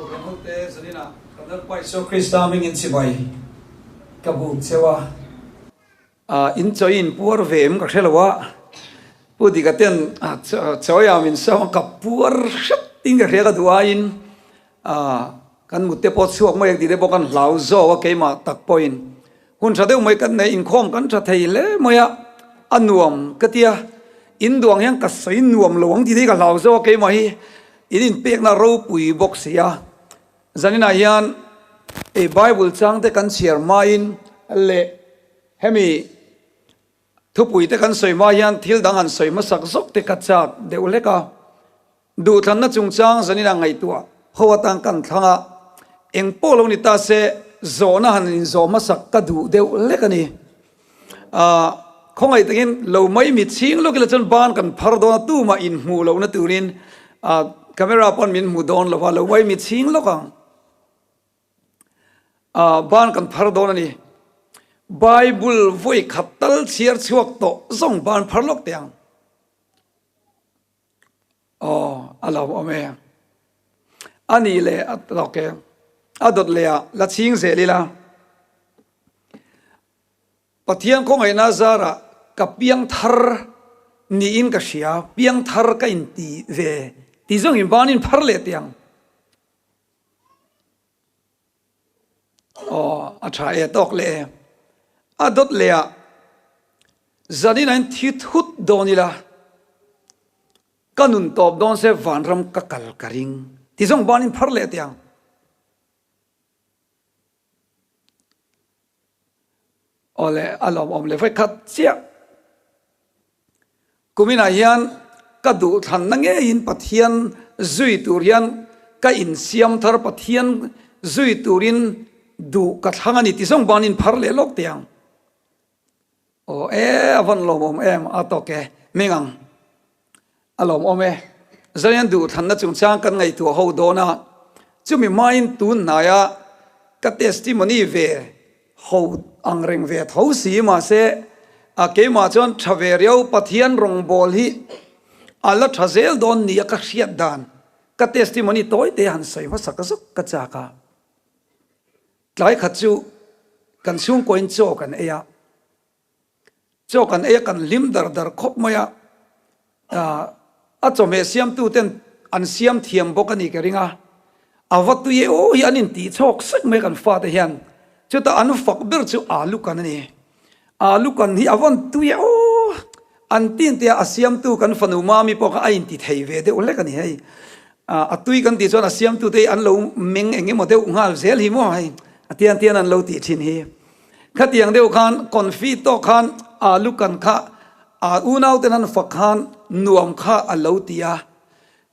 Kohhran hote zaninah kan Lalpa Isua Krista hmingin chibai ka buk cheu a. In chawi in puar ve em ka hre lo a, Pu Dika ten chawi ah min sawm a, ka puar hret in ka hria ka duh aiin kan mut te pawh chhuak mai ang tih te pawh kan hlau zawk a keimah tak pawhin hun tha deuh mai kan nei inkhawm kan tha thei hle mai a, a nuam ka tia in duang hian ka sawi nuam lo ang tih te hi ka hlau zawk a keimah hi in inpekna ropui bawk si a. Zaninah hian i Bible changte kan chhiar hmain leh hemi thupuite kan sawi hma hian thil dang han sawi hmasak zawk te ka chak deuh hlek a. Duhthlanna chungchang zaninah ngaihtuah ho atan kan thlang a, eng pawh lo ni ta se zawhna han inzawh hmasak ka duh deuh hlek a ni. Ahh khawngaih takin lo mai mi chhing lawk ila chuan ban kan phar dawn a tumah inhmuh lohna turin ahh camera pawn min hmu dawn lo va lo mai mi chhing lawk ang ahh ban kan phar dawn a ni. Bible vawi khat tal chhiar chhuak tawh zawng ban phar lawk teh ang. Aw a lo awm e. A nih leh a lawk e. A dawt leh ah la chhing zel ila. Pathian khawngaihna zarah ka piang thar niin ka hria, piang thar ka inti ve tih zawng in banin phar leh teh ang. Aw, a tha e tawk leh e. A dawt leh ah zanin ah in thi thut dawn ila, ka nun tawp dawn se vanram ka kal ka ring tih zawng banin phar leh teh ang. Awle, a lawmawm leh vek khat chiah. Kuminah hian ka duhthlanna ngeiin Pathian zui tur hian ka insiam thar, Pathian zui turin duh ka thlang a ni ti zawng banin phar leh lawk teh ang. Aw e, a van lawmawm em, a tawk e, meng ang. A lawmawm e. Zarian duhthlanna chungchang kan ngaihtuah ho dawn a, chumi hmain tun hnaia ka testimony ve ho ang reng ve tho si mahse a keimah chuan tha ve riau Pathian rawngbâwl hi a la tha zel dawn nia ka hriat dan ka testimony tawi te han sawi hmasa ka zawk ka chak a. Tlai khat chu kan chhungkawiin chaw kan ei a. Chaw kan ei a kan hlim dar dar khawp mai a, a chawhmeh siamtu ten an siam thiam bawk a ni ka ring a, a va tui e aw hi an intih chhawk sek mai kan fate hian, chutah an fak ber chu alu kan a ni, alu kan hi a van tui e aw an tin te a, a siamtu kan fanu mami pawh kha a inti thei ve deuh hlek a ni hei, a tui kan tih chuan a siamtu te hi an lo meng eng emaw deuh nghal zel hi maw hei a tian tian an lo tih thin hi. Khatiang deuh khan confi tawk khan alu kan kha a unau ten an fak khan nuam kha a lo ti a,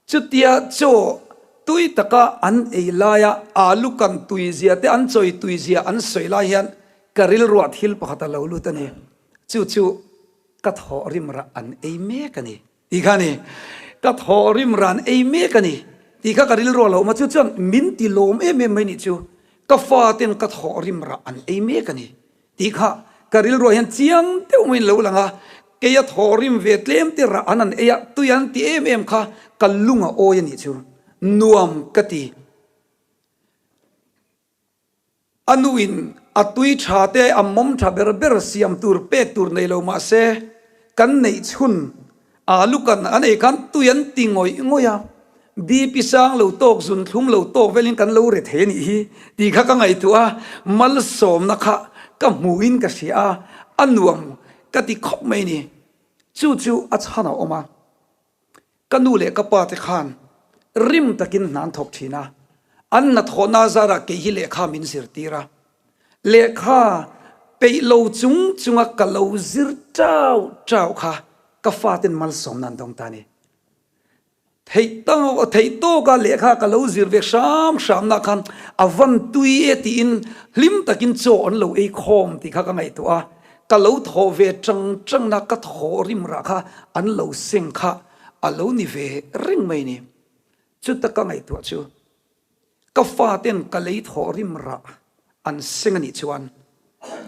chutia chaw tui taka an ei laia alu kan tui zia te an chawi tui zia an sawi lai hian ka rilruah thil pakhat a lo lut a ni, chu chu ka thawh rim rah an ei mek a ni. Tih kha a ni. Ka thawh rim ran ei mek a ni. Tih kha ka rilru a lo awm a, chu chuan min ti lawm em em mai nih chu. Ka faten ka thawh rim rah an ei mek a ni. Tih kha ka rilruah hian chiang deuh maiin lo lang a, kei a thawh rim ve tlem te rah an an ei a, tui an ti em em kha ka lung a awi a nih chu. Nuam ka ti. A nuin a tui tha te a mawm tha ber ber siam tur pek tur nei lo mah se kan neih chhun alu kan an ei khan tui an ti ngawih ngawih a, BP sang lo tawk zun thlum lo tawk velin kan lo re thei a nih hi tih kha ka ngaihtuah a, malsawmna kha ka hmuhin ka hria a, a nuam ka ti khawp mai a ni. Chu chu a chhan a awm a. Ka nu leh ka pa te khan rim takin hna an thawk thin a, an hnathawhna zarah kei hi lehkha min zirtir a, lehkha peih lo chung chunga ka lo zir chau chau kha ka faten malsawmna an dawng ta a ni. Theih theih tawka lehkha ka lo zir ve hram hramna khan a van tui e tiin hlim takin chaw an lo ei khawm tih kha ka ngaihtuah a, Ka lo thawh ve chang changna ka thawh rim rah kha an lo seng kha a lo ni ve reng mai ni. Chuta ka ngaihtuah chu ka faten ka lei thawh rim rah an seng a nih chuan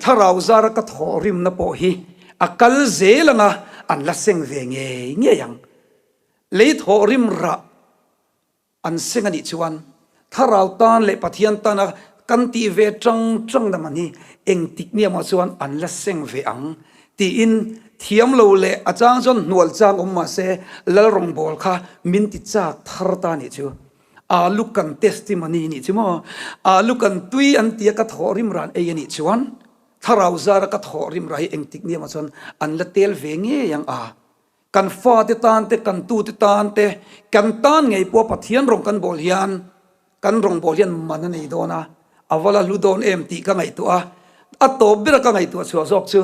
thlarau zara ka thawh rimna pawh hi a kal zel anga an la seng ve ngei ngei ang. Lei thawh rim rah An seng a nih chuan Thlarau tan leh Pathian tana kan tih ve ṭang ṭang na man hi engtik nia maw chuan an la seng ve ang tiin thiam lo leh a chang chuan hnual chang awm mah se Lalrawngbâwl kha min ti châk thar ta nih chu. Alu kan testimony nih chu maw? Alu kan tui an tia ka thawh rim ran ei a nih chuan Thlarau zara ka thawh rim ra hi engtik nia maw chuan an la tel ve ngei ang a. Kan fate tan te, kan tute tan te, kan tan ngei pawh Pathian rawng kan bawl hian kan rawngbâwl hian man a nei dawn a, a va la hlu dawn em tih ka ngaihtuah a. A tawp bera ka ngaihtuah chhuah zawk chu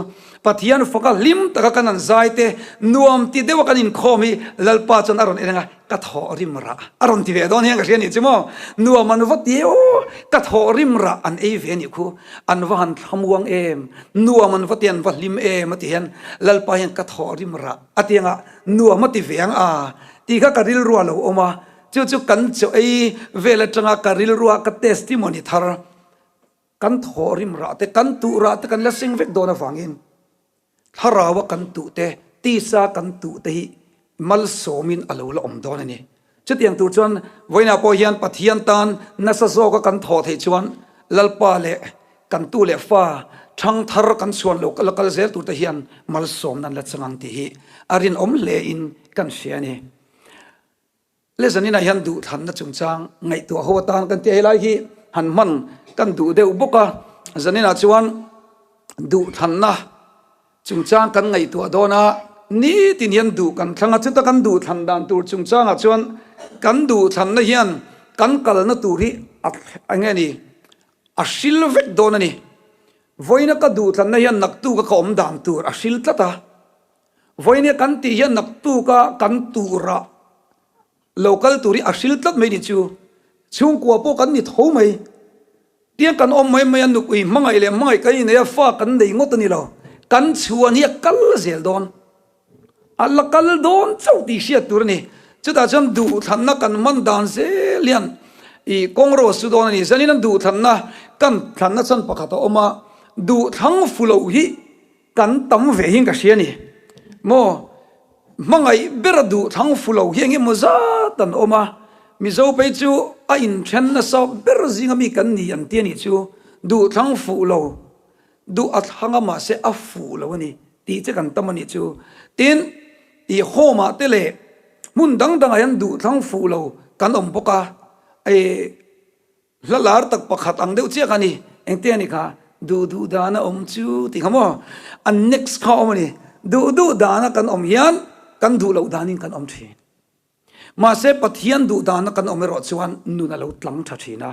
Pathian faka hlim taka kan han zai te, nuam ti deuha kan inkhawm hi Lalpa chuan a rawn en ang a, ka thawh rim rah a rawn ti ve dawn hian ka hria nih chu maw? Nuam an va ti e aw, ka thawh rim rah an ei ve nih khu, an va han thlamuang em, nuam an va ti an va hlim em a ti hian Lalpa hian ka thawh rim rah a ti anga nuam a ti ve ang a tih kha ka rilru a lo awm a, chu chu kan chaw ei vel atanga ka rilrua ka testimony thar kan thawh rim rah te kan tuh rah te kan la seng vek dawn avangin Thlarau a kan tuh te, tisa kan tuh te hi malsawmin a lo la awm dawn a ni. Chutiang tur chuan vawiinah pawh hian Pathian tan nasa zawka kan thawh theih chuan Lalpa leh kan tu leh fa ṭhangthar kan chhuan lo la kal zel tur te hian malsawmna an la chang ang tih hi a rinawm hlein kan hria a ni. Le zaninah hian duhthlanna chungchang ngaihtuah ho atan kan ti a, helai hi han hman kan duh deuh bawk a, zaninah chuan duhthlanna chungchang kan ngaihtuah dawn a, nitin hian duh kan thlang a, chuta kan duhthlan dan tur chungchangah chuan kan duhthlanna hian kan kalna tur hi a eng nge ni a hril vek dawn a ni. Vawiina ka duhthlanna hian naktuka ka awm dan tur a hril tlat a. Vawinia kan tih hian naktuka kan turah lo kal tur hi a hril tlat mai ni chu. Chhungkua pawh kan ni tho mai. Tiang kan awm mai mai a, nupui hmangaih leh hmangaih kan inei a, fa kan nei ngawt a ni lo. Kan chhuan hi a kal zel dawn. A la kal dawn chauh tih hriat tur a ni. Chutah chuan duhthlanna kan hman dan zel hian ih kawng ro a su dawn a ni. Zanin an duhthlanna kan thlanna chhan pakhat a awm a, duhthlang fu loh hi Kan tam ve hian ka hria a ni. Maw, hmangaih bera duh thlang fu lo hi eng emaw zat an awm a, Mizo phei chu a inthen nasa ber zinga mi kan ni an ti a nih chu, duh thlang fuh lo, duh a thlang a mahse a fuh lo a ni tih che kan tam a nih chu. Tin, ih home ah te leh hmun dang dangah hian duh thlang fuh lo kan awm bawk a, ih. Hla lar tak pakhat ang deuh chiah kha a ni. Engte a ni kha? Duh duh dana awm chu tih kha maw? A next kha awm a ni. Duh duh dana kan awm hian kan duh loh danin kan awm thin. Mahse Pathian duh dana kan awm erawh chuan nun a lo tlang tha thin a,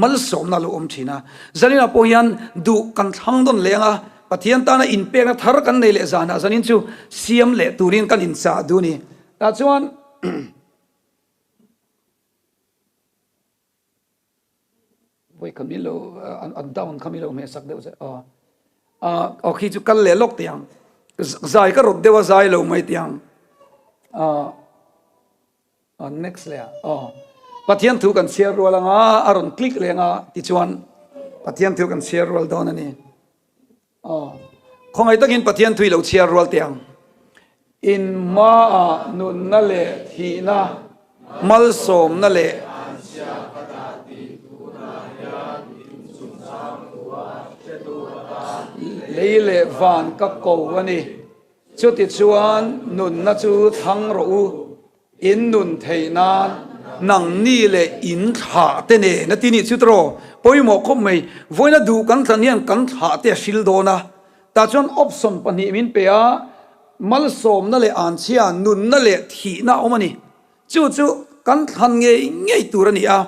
malsawmna a lo awm thin a. Zaninah pawh hian duh kan thlang dawn leng a, Pathian tana inpekna thar kan nei leh zanah zanin chu siam leh turin kan inchah duh a ni. Tah chuan. Voi kha min lo an down kha min lo hmeh sak deuh che aw aw khi chu kal leh lawk tiang zai ka rawt deuh a zai lo mai tiang aw next leh aw Pathian thu kan chhiar rual anga a rawn click leh anga tichuan Pathian thu kan chhiar rual dawn a ni. Aw, khawngaih takin Pathian thui lo chhiar rual teh ang. In hmaah nunna leh thihna, malsawmna leh. Lei leh van ka ko a ni. Chutichuan nunna chu thlang rawh u. In nun theih nan nangni leh in thlah te nen a ti nih chu tawh pawimawh khawp mai. Vawiina duh kan thlan hian kan thlah te a hril dawn a, tah chuan option pahnih min pe a, malsawmna leh anchhia, nunna leh thihna a awm a ni. Chu chu kan thlan ngei ngei tur a ni a,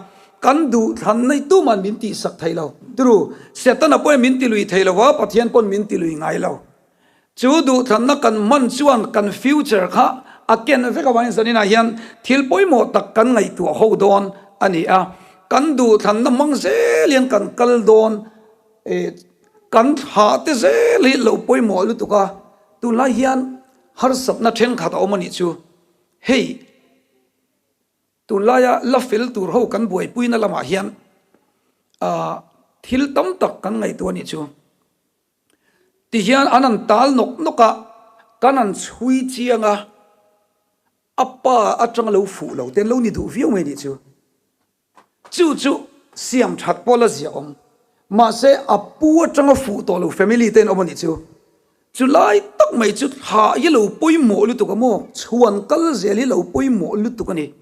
kan duh thlan nei tuman min tihsak thei lo. Turu, Setana pawhin min tilui thei lo va, Pathian pawn min tilui ngai lo. Chu duhthlanna kan hman chuan kan future kha a ken vek avangin zaninah hian thil pawimawh tak kan ngaihtuah ho dawn a ni a. Kan duhthlanna hmang zel hian kan kal dawn e, kan thlah te zel hi lo pawimawh lutuk a. Tunlai hian harsatna thenkhat a awm a nih chu. Hei. Tunlaia la fel tur ho kan buaipuina lamah hian thil tam tak kan ngaihtuah a nih chu. Tihian an han tal nawk nawk a, kan han chhui chiang a, a pa atanga lo fuh lo te an lo ni duh viau mai nih chu. Chu chu siam that pawh la zia awm. Mahse a pu atanga fuh tawh lo family te an awm a nih chu. Chu lai tak mai chu thla hi lo pawimawh lutuk a maw? Chhuan kal zel hi lo pawimawh lutuk a ni.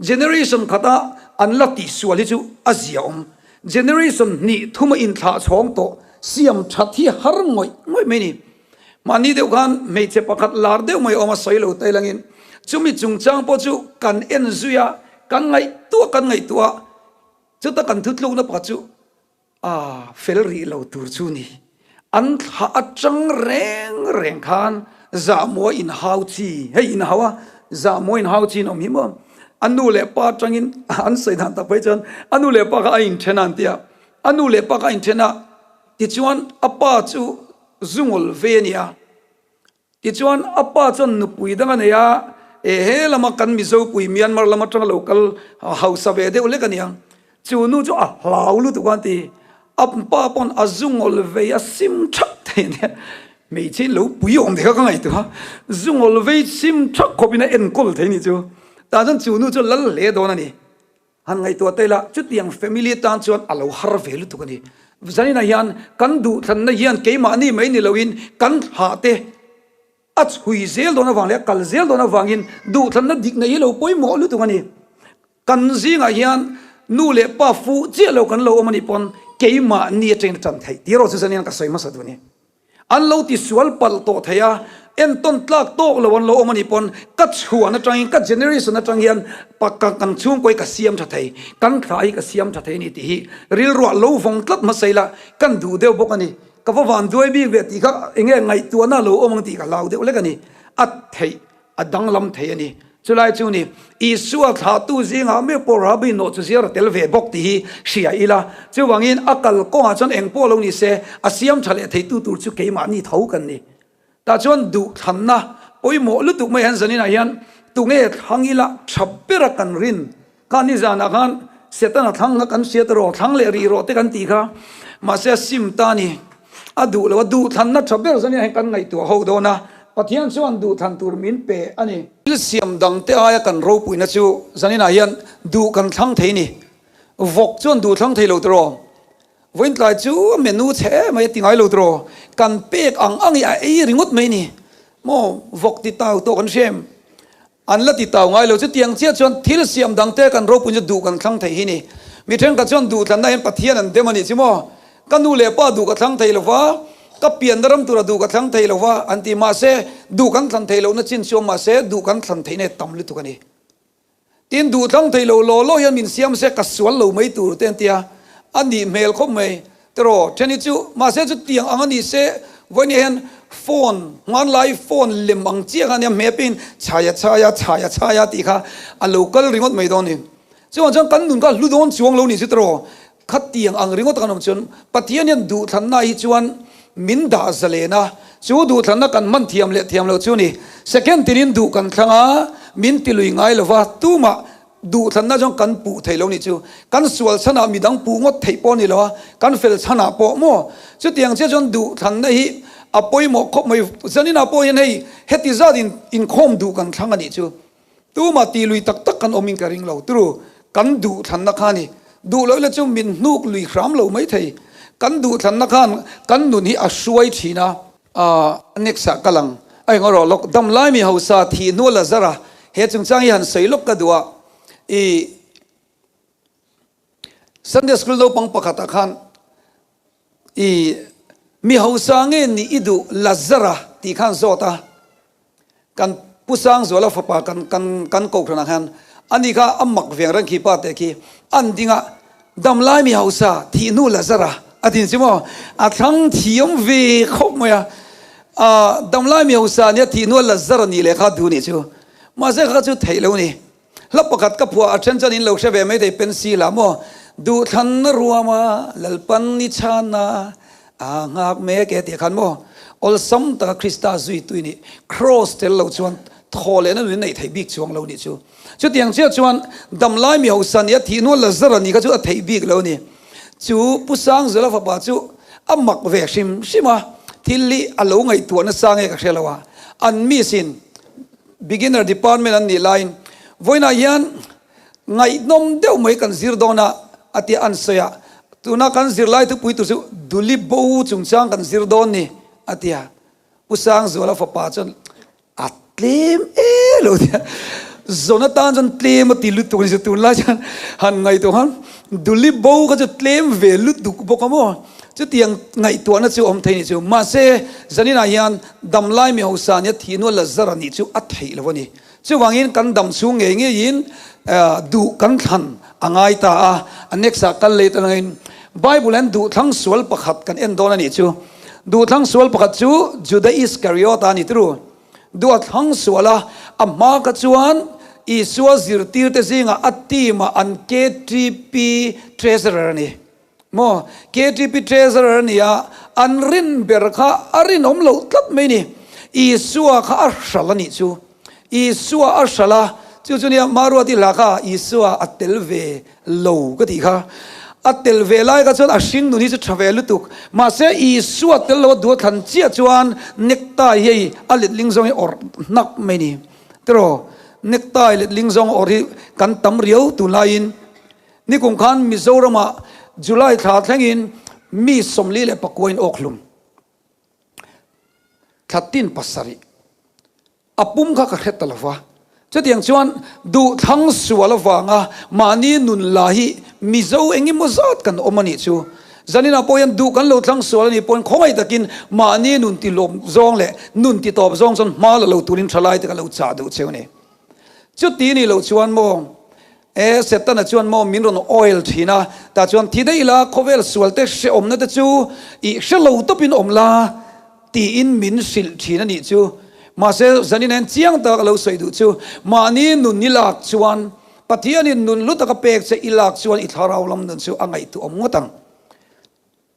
Generation khata an la tihsual hi chu a zia awm. Generation hnih thuma inthlah chhawng tawh siam that hi har ngawih ngawih mai a ni. Mahni deuh khan hmeichhe pakhat lar deuh mai awm a sawi lo ta ilangin chumi chungchang pawh chu kan en zui a, kan ngaihtuah kan ngaihtuah a, chuta kan thutlukna pakhat chu A fel rih lo tur chu ni. An thlah atang reng reng khan zahmua inhau chi, hei inhau a, zahmua inhau chi in awm hi maw? A nu leh pa atangin an sawi dan tak phei chuan a nu leh pa kha a inthen a an ti a, a nu leh pa kha a inthen a, tichuan a pa chu zungawl ve a ni a. Tichuan, a pa chuan nupui dang a nei a, e he lama kan Mizopui Myanmar lam atanga lo kal hausa ve deuh lek a ni ang. Chu nu chu a hlau lutuk a an ti. A pa pawn a zu ngawl vei a sim thak thei a nia. Hmeichhe in lo pui awm te kha ka ngaihtuah a, zu ngawl vei sim thak khawpin a enkawl thei a nih chu. Tah chuan chu nu chu lal hle dawn a ni. Han ngaihtuah ta ila, chutiang family atan chuan a lo har ve lutuk a ni. Zaninah hian kan duhthlanna hian keimahni mai ni loin kan thlahte a chhui zel dawn avang leh a kal zel dawn avangin duhthlanna dik neih hi lo pawimawh lutuk a ni. Kan zingah hian nu leh pa fuh chiah lo kan lo awm a nih pawn keimahni atangin a tan theih tih erawh chu zanin ka sawi hmasa duh a ni. An lo tisual palh tawh thei a, entawn tlak tawk lo an lo awm a nih pawn ka chhuan atangin, ka generation atang hian pakka kan chhungkaw hi ka siam tha thei, kan thla hi ka siam tha thei a ni tih hi rilruah lo vawng tlat hmasa ila kan duh deuh bawk a ni. Ka va van duai bik ve tih kha enge ngaihtuahna a lo awm ang tih ka hlau deuh lek a ni. A theih. A danglam thei a ni. Chulai chu ni, Isua thlahtu zingah meuh pawh Rabbi nawh chu ziar a tel ve bawk tih hi hria ila. Chuvangin a kal kawngah chuan eng pawh lo ni se, a siam tha leh theitu tur chu keimahni tho kan ni. Tah chuan duhthlanna pawimawh lutuk mai han zaninah hian tunge thlang ila tha bera kan rin Kha nizanah khan Setana thlang kha kan hriat rawh, thlang leh rih rawh te kan tih kha. Mahse a sim ta ni. A duh lo, a duhthlanna tha ber zanin ah hian kan ngaihtuah ho dawn a, Pathian chuan duhthlan tur min pe a ni. Thil siam dang te aia kan ropuina chu zanin ah hian duh kan thlang thei ni. Vawk chuan duh thlang thei lo tiraw? Vawiin tlai chu a menu chhe em mai a ti ngai lo tiraw? Kan pek ang ang i a ei ringawt mai ni. Maw vawk ti tau tawh kan hria em? An la ti tau ngai lo. Chutiang chiah chuan thil siam dangte kan ropui chu duh kan thlang thei hi ni. Mi thenkhat chuan duhthlanna hian Pathian an dem a nih chu maw? Ka nu leh pa duh ka thlang thei lo va, ka pianna ram tura duh ka thlang thei lo va an ti. Mahse, duh kan thlan thei lohna chin chu awm mahse, duh kan thlan theihna hi tam lutuk a ni. Tin, duh thlang thei lo law law hian min siam se ka sual lo mai tur te an ti a, a nih hmel khawp mai. Tiraw, ṭheni chu, mahse chutiang ang a ni se, vawinia hian phone, hmanlai phone lem ang chiah kha a nia, hmepin chhaia chhaia, chhaia chhaia tih kha a lo kal ringawt mai dawn a ni. Chuvang chuan kan nun kha hlu dawn chuang lo ni chu tiraw, khatiang ang ringawt kan awm chuan Pathian hian duhthlanna hi chuan min dah zalen a, chu duhthlanna kan hman thiam leh thiam loh chu ni. Second tinin duh kan thlang a, min tilui ngai lova, tumah Duhthlanna chuan kan puh thei lo nih chu. Kan sual chhanah midang puh ngawt theih pawh a ni lo a, kan fel chhanah pawh maw? Chutiang chiah chuan duhthlanna hi a pawimawh khawp mai. Zaninah pawh hian hei heti zat in inkhawm duh kan thlang a nih chu. Tumah tih lui tak tak kan awmin ka ring lo. Turu, kan duhthlanna kha a ni. Duh loh ila chu min hnuk lui hram lo mai thei. Kan duhthlanna khan kan nun hi a hruai thin a. A next ah ka lang a eng erawh lawk dam lai mi hausa thih hnu Lazara he chungchang hi han sawi lawk ka duh a i Sunday school naupang pakhat ah khan i mi hausa nge nih i duh Lazara tih khan zawt a. Kan Pu Sangzuala fapa kan kan kan kohhran ah hian ani kha a mak veng reng khi pa teh khi an ding a damlai mi hausa thih hnu Lazara a tin si maw a thlang thiam ve khawp mai a ah damlai mi hausa nia thih hnu a Lazara nih leh kha duh nih chu mahse kha chu theih lo ni. Hla pakhat ka phuah a then chuan in lo hre ve mai thei pencil ah maw duhthlanna ruama Lalpan ni chhana a nghak mek e tih khan maw awlsam taka Krista zuitui nih cross tel lo chuan thaw lehna nun neih theih bik chuang lo nih chu. Chutiang chiah chuan damlai mi hausa nih a thih hnuah Lazara nih kha chu a theih bik lo ni. Chu Pu Sangzela fapa chu a mak ve hrim hrim a, thil hi a lo ngaihtuah nasa nge ka hre lo a, an miss in Beginner department an nih laiin vawiinah hian Ngaihnawm deuh mai kan zir dawn a, a tia an sawi a. Tuna kan zirlai thupui tur chu Duli bo chungchang kan zir dawn ni, a ti a. Pu Sangzuala fapa chuan a tlem e lo tia. Zawn atan chuan tlem a ti lutuk a ni chu tunlai chuan han ngaihtuah khan Duli bo kha chu tlem ve lutuk bawk a maw? Chutiang ngaihtuahna chu awm thei ni chu. Mahse, zaninah hian damlai mi hausa nia thihnu a Lazara nih chu a theih lo a ni. Chuvangin kan dam chhung ngei ngeiin duh kan thlan a ngai ta a, a next ah kal leh atangin Bible hian duhthlang sual pakhat kan en dawn a nih chu. Duhthlang sual pakhat chu Juda Iskariot a ni turu. Duh a thlang sual a, a hma kha chuan Isua zirtirte zingah a team ah an KTP treasurer a ni. Maw? KTP Treasurer a ni a, an rin ber kha a rinawm loh tlat mai ni. Isua kha a hral a nih chu. Isua a hral a, chu chu nia Maruati hla kha Isua a tel ve lo ka tih kha. A tel ve lai kha chuan a hring nun hi chu tha ve lutuk. Mahse Isua tel lo a duh a thlan chiah chuan necktie hi hei a letling zawng hi awrh hnak mai ni. Tiraw? Necktie letling zawng awrh hi kan tam riau tunlaiin. Nikum khan Mizoramah July thla thlengin mi 44 in awk hlum thla tin pasarih a pum kha ka hre ta lova. Chutiang chuan duhthlang sual avanga mahni nun la hi Mizo engemaw zat kan awm a nih chu. Zaninah pawh hian duh kan lo thlang sual a nih pawhin khawngaih takin mahni nun ti lawm zawng leh nun ti tawp zawng chuan hma la lo turin thalai te ka lo chah duh cheu a ni. Chuti nih loh chuan maw E, Setana chuan maw min rawn oil thin a, tah chuan thi daih ila khawvel sual te hrehawmna te chu i hre lo tawpin awm la tiin min hrilh thin a nih chu. Mahse, zanin hian chiang tak a lo sawi duh chu, mahni nun i lak chuan, Pathianin nun hlu taka pek che i lak chuan i thlarau lam nun chu a ngaihtuahawm ngawt ang.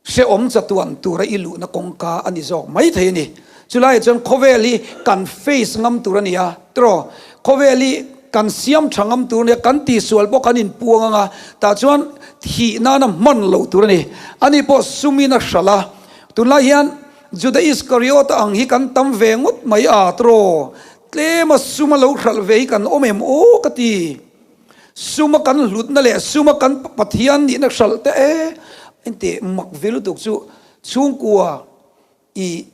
Hrehawm chatuan tura i luhna kawngka a ni zawk mai thei a ni. Chulaiah chuan khawvel hi kan face ngam tur a ni a, tiraw? Khawvel hi kan siam tha ngam tur a ni a, kan tihsual pawh kan inpuang ang a, tah chuan thih nana hman loh tur a ni. Ani pawh sumin a hralh a, tunlai hian Juda Iskariota ang hi kan tam ve ngawt mai a, tiraw? Tlema suma lo hralh ve hi kan awm em aw ka ti. Suma kan hlutna leh suma kan Pathian nihna hralh te e engti mak ve lutuk chu chhungkua i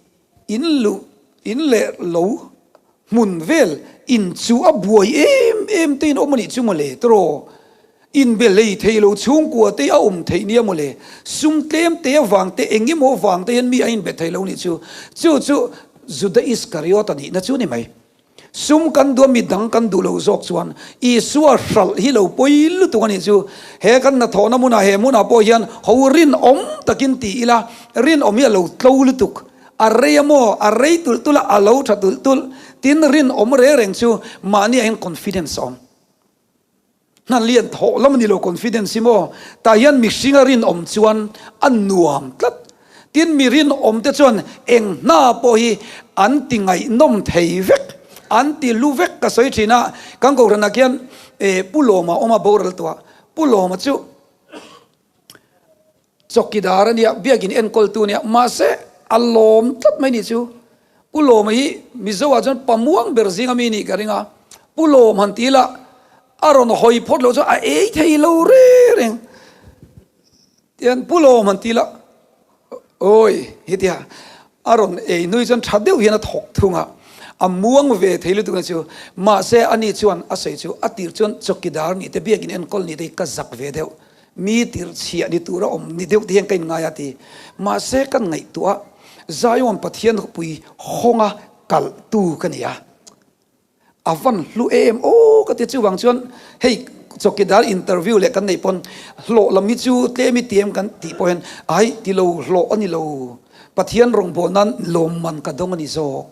in luh in leh lo hmun vel in chu a buai em em te in awm anih chu mawle tawraw in be hlei thei lo chhungkua te a awm theih nia mawle sum tlem te avang te eng emaw avang te hian mi a in be thei lo nih chu chu chu Juda Iskariot a nihna chu ni mai. Sum kan duh a mi dang kan duh lo zawk chuan Isua hralh hi lo pawi lutuk a nih chu. He kan hnathawhna hmunah he hmunah pawh hian ho rinawm takin ti ila, rinawm hi a lo tlo lutuk. A rei a maw? A rei tulh tulh a, a lo tha tulh tulh. Tin, rinawm reng reng chu mahniah hian confidence a awm. Hna lian thawh lam a ni lo confidence hi maw? Tah hian mihringa rinawm chuan a nuam tlat. Tin mi rinawm te chuan eng hna pawh hi an ti ngaihnawm thei vek, an ti hlu vek ka sawi thin a. Kan kohhranah khian Pu Lawma awm a boral tawh a, Pu Lawma chu Chawkidar a nia, biakin enkawltu a nia, mahse a lawm tlat mai nih chu. Pu Lawma hi Mizo ah chuan pamuang ber zinga mi nih ka ring a, Pu Lawm han ti ila a rawn hawi phawt loh chuan a ei thei lo reng reng. Tihian Pu Lawm han ti ila awi hetia a rawn ei hnui chuan tha deuh hian a thawk thung a, a muang ve thei lutuk na chu. Mahse ani chuan a sawi chu a tir chuan chawkidar nih te biakin enkawl nih te hi ka zak ve deuh. Mi tirhchhiah ni tura awm ni deuh te hian ka inngai a ti. Mahse kan ngaihtuah Zion Pathian khawpui hawnga kalhtu ka ni a, a van hlu em aw ka ti. Chuvang chuan hei chawkidar interview leh kan neih pawn hlawh lam hi chu tlem i ti em kan tih pawh hian ai ti lo hlawh a ni lo, Pathian rawngbâwl nan lawmman ka dawng a ni zawk.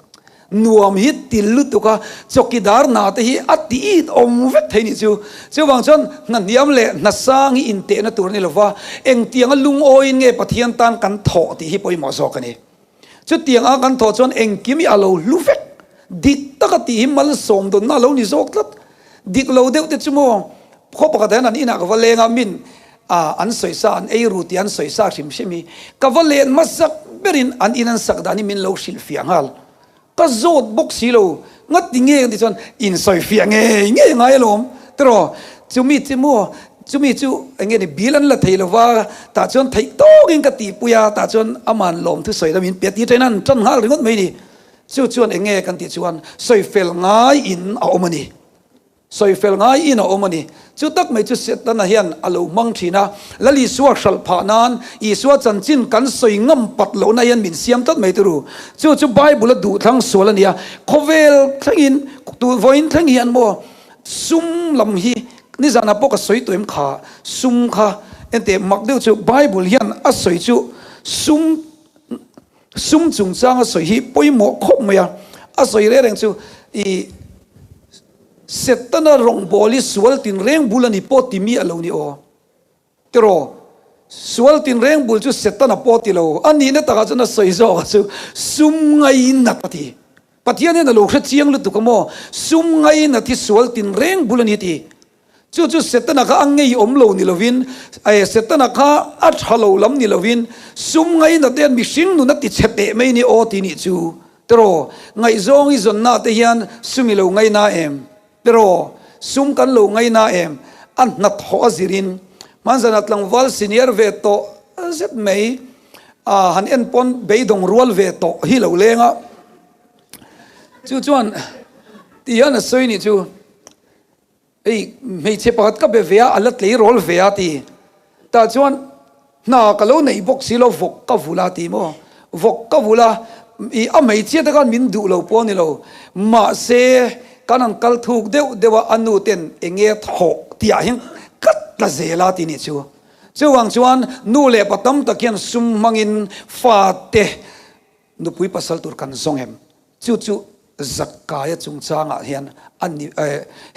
Nuam hi ti lutuk a, chawkidar hna te hi a ti it awm vek thei nih chu. Chuvang chuan hna hniam leh hna sang hi intehna tur a ni lova, engtianga lungawiin nge Pathian tan kan thawh tih hi pawimawh zawk a ni. Chutiang a kan thawh chuan engkim hi a lo hlu vek. Dik taka tih hi malsawm dawnna a lo ni zawk tlat. Dik lo deuh te chu maw, khaw pakhat hian an inah ka va leng a, min an sawisa, an ei ru tih an sawisa hrim hrim hi ka va len hmasak berin an in an sak dan hi min lo hrilhfiah nghal. Ka zawt bawk si lo, ngati nge kan tih chuan insawifiah ngei ngei ngai alawm tiraw. Chumi chu maw, chumi chu eng nge ni bill an la thei lo va, tah chuan theih tawkin ka tihpui a, tah chuan aman lawmthu sawi la min pe a ti ṭain a, an ṭan nghal ringawt mai ni. Chu chuan eng nge kan tih chuan sawi fel ngaiin a awm a ni. Sawi fel ngaiin a awm a ni. Chu tak mai chu Setana hian a lo hmang thin a, Lal Isua hralh phah nan Isua chanchin kan sawi ngam pat lohna hian min siam tlat mai turu. Chu chu Bible a duhthlang sual a ni a, khawvel thlengin, tu vawiin thleng hian maw sum lam hi nizanah pawh ka sawi tawh em kha, sum kha enteh mak deuh chu Bible hian a sawi chu sum Sum chungchang a sawi hi pawimawh khawp mai a, a sawi reng reng chu i Setana rawngbâwl hi sual tinreng bul a ni pawh ti mi a lo ni aw. Tiraw? Sual tinreng bul chu Setana pawh ti lo. A nihna takah chuan a sawi zawk a chu sum ngainat a ti. Pathian hian a lo hre chiang lutuk a maw? Sum ngainat hi sual tinreng bul a ni ti. Chu chu Setana kha a ngeiawm lo ni lovin, eh, Setana kha a tha lo lam ni lovin, sum ngaina te hian mihring nun a ti chhe teh mai ni aw ti nih chu. Tiraw, ngaihzawng i zawnna te hian sum i lo ngaina em? Tiraw, sum kan lo ngaina em? A hnathawh a zirin. Hmanzana tlangval senior ve tawh zet mai, ah, han en pawn beidawng rual ve tawh hi lo leng a. Chu chuan ti hian a sawi nih chu. Hei hmeichhe pakhat ka be ve a, a la tleirawl ve a ti. Tah chuan hna ka lo neih bawk si lo, vawk ka vul a ti maw? Vawk ka vul a, i a hmeichhia te khan min duh lo pawh a ni lo. Mahse kan han kal thuk deuh deuh a, a nu ten eng nge thawh tih ah hian ka tla zel a ti nih chu. Chuvang chuan nu leh pa tam tak hian sum hmangin fate nupui pasal tur kan zawng em? Chu chu Zakkaia chungchangah hian a ni,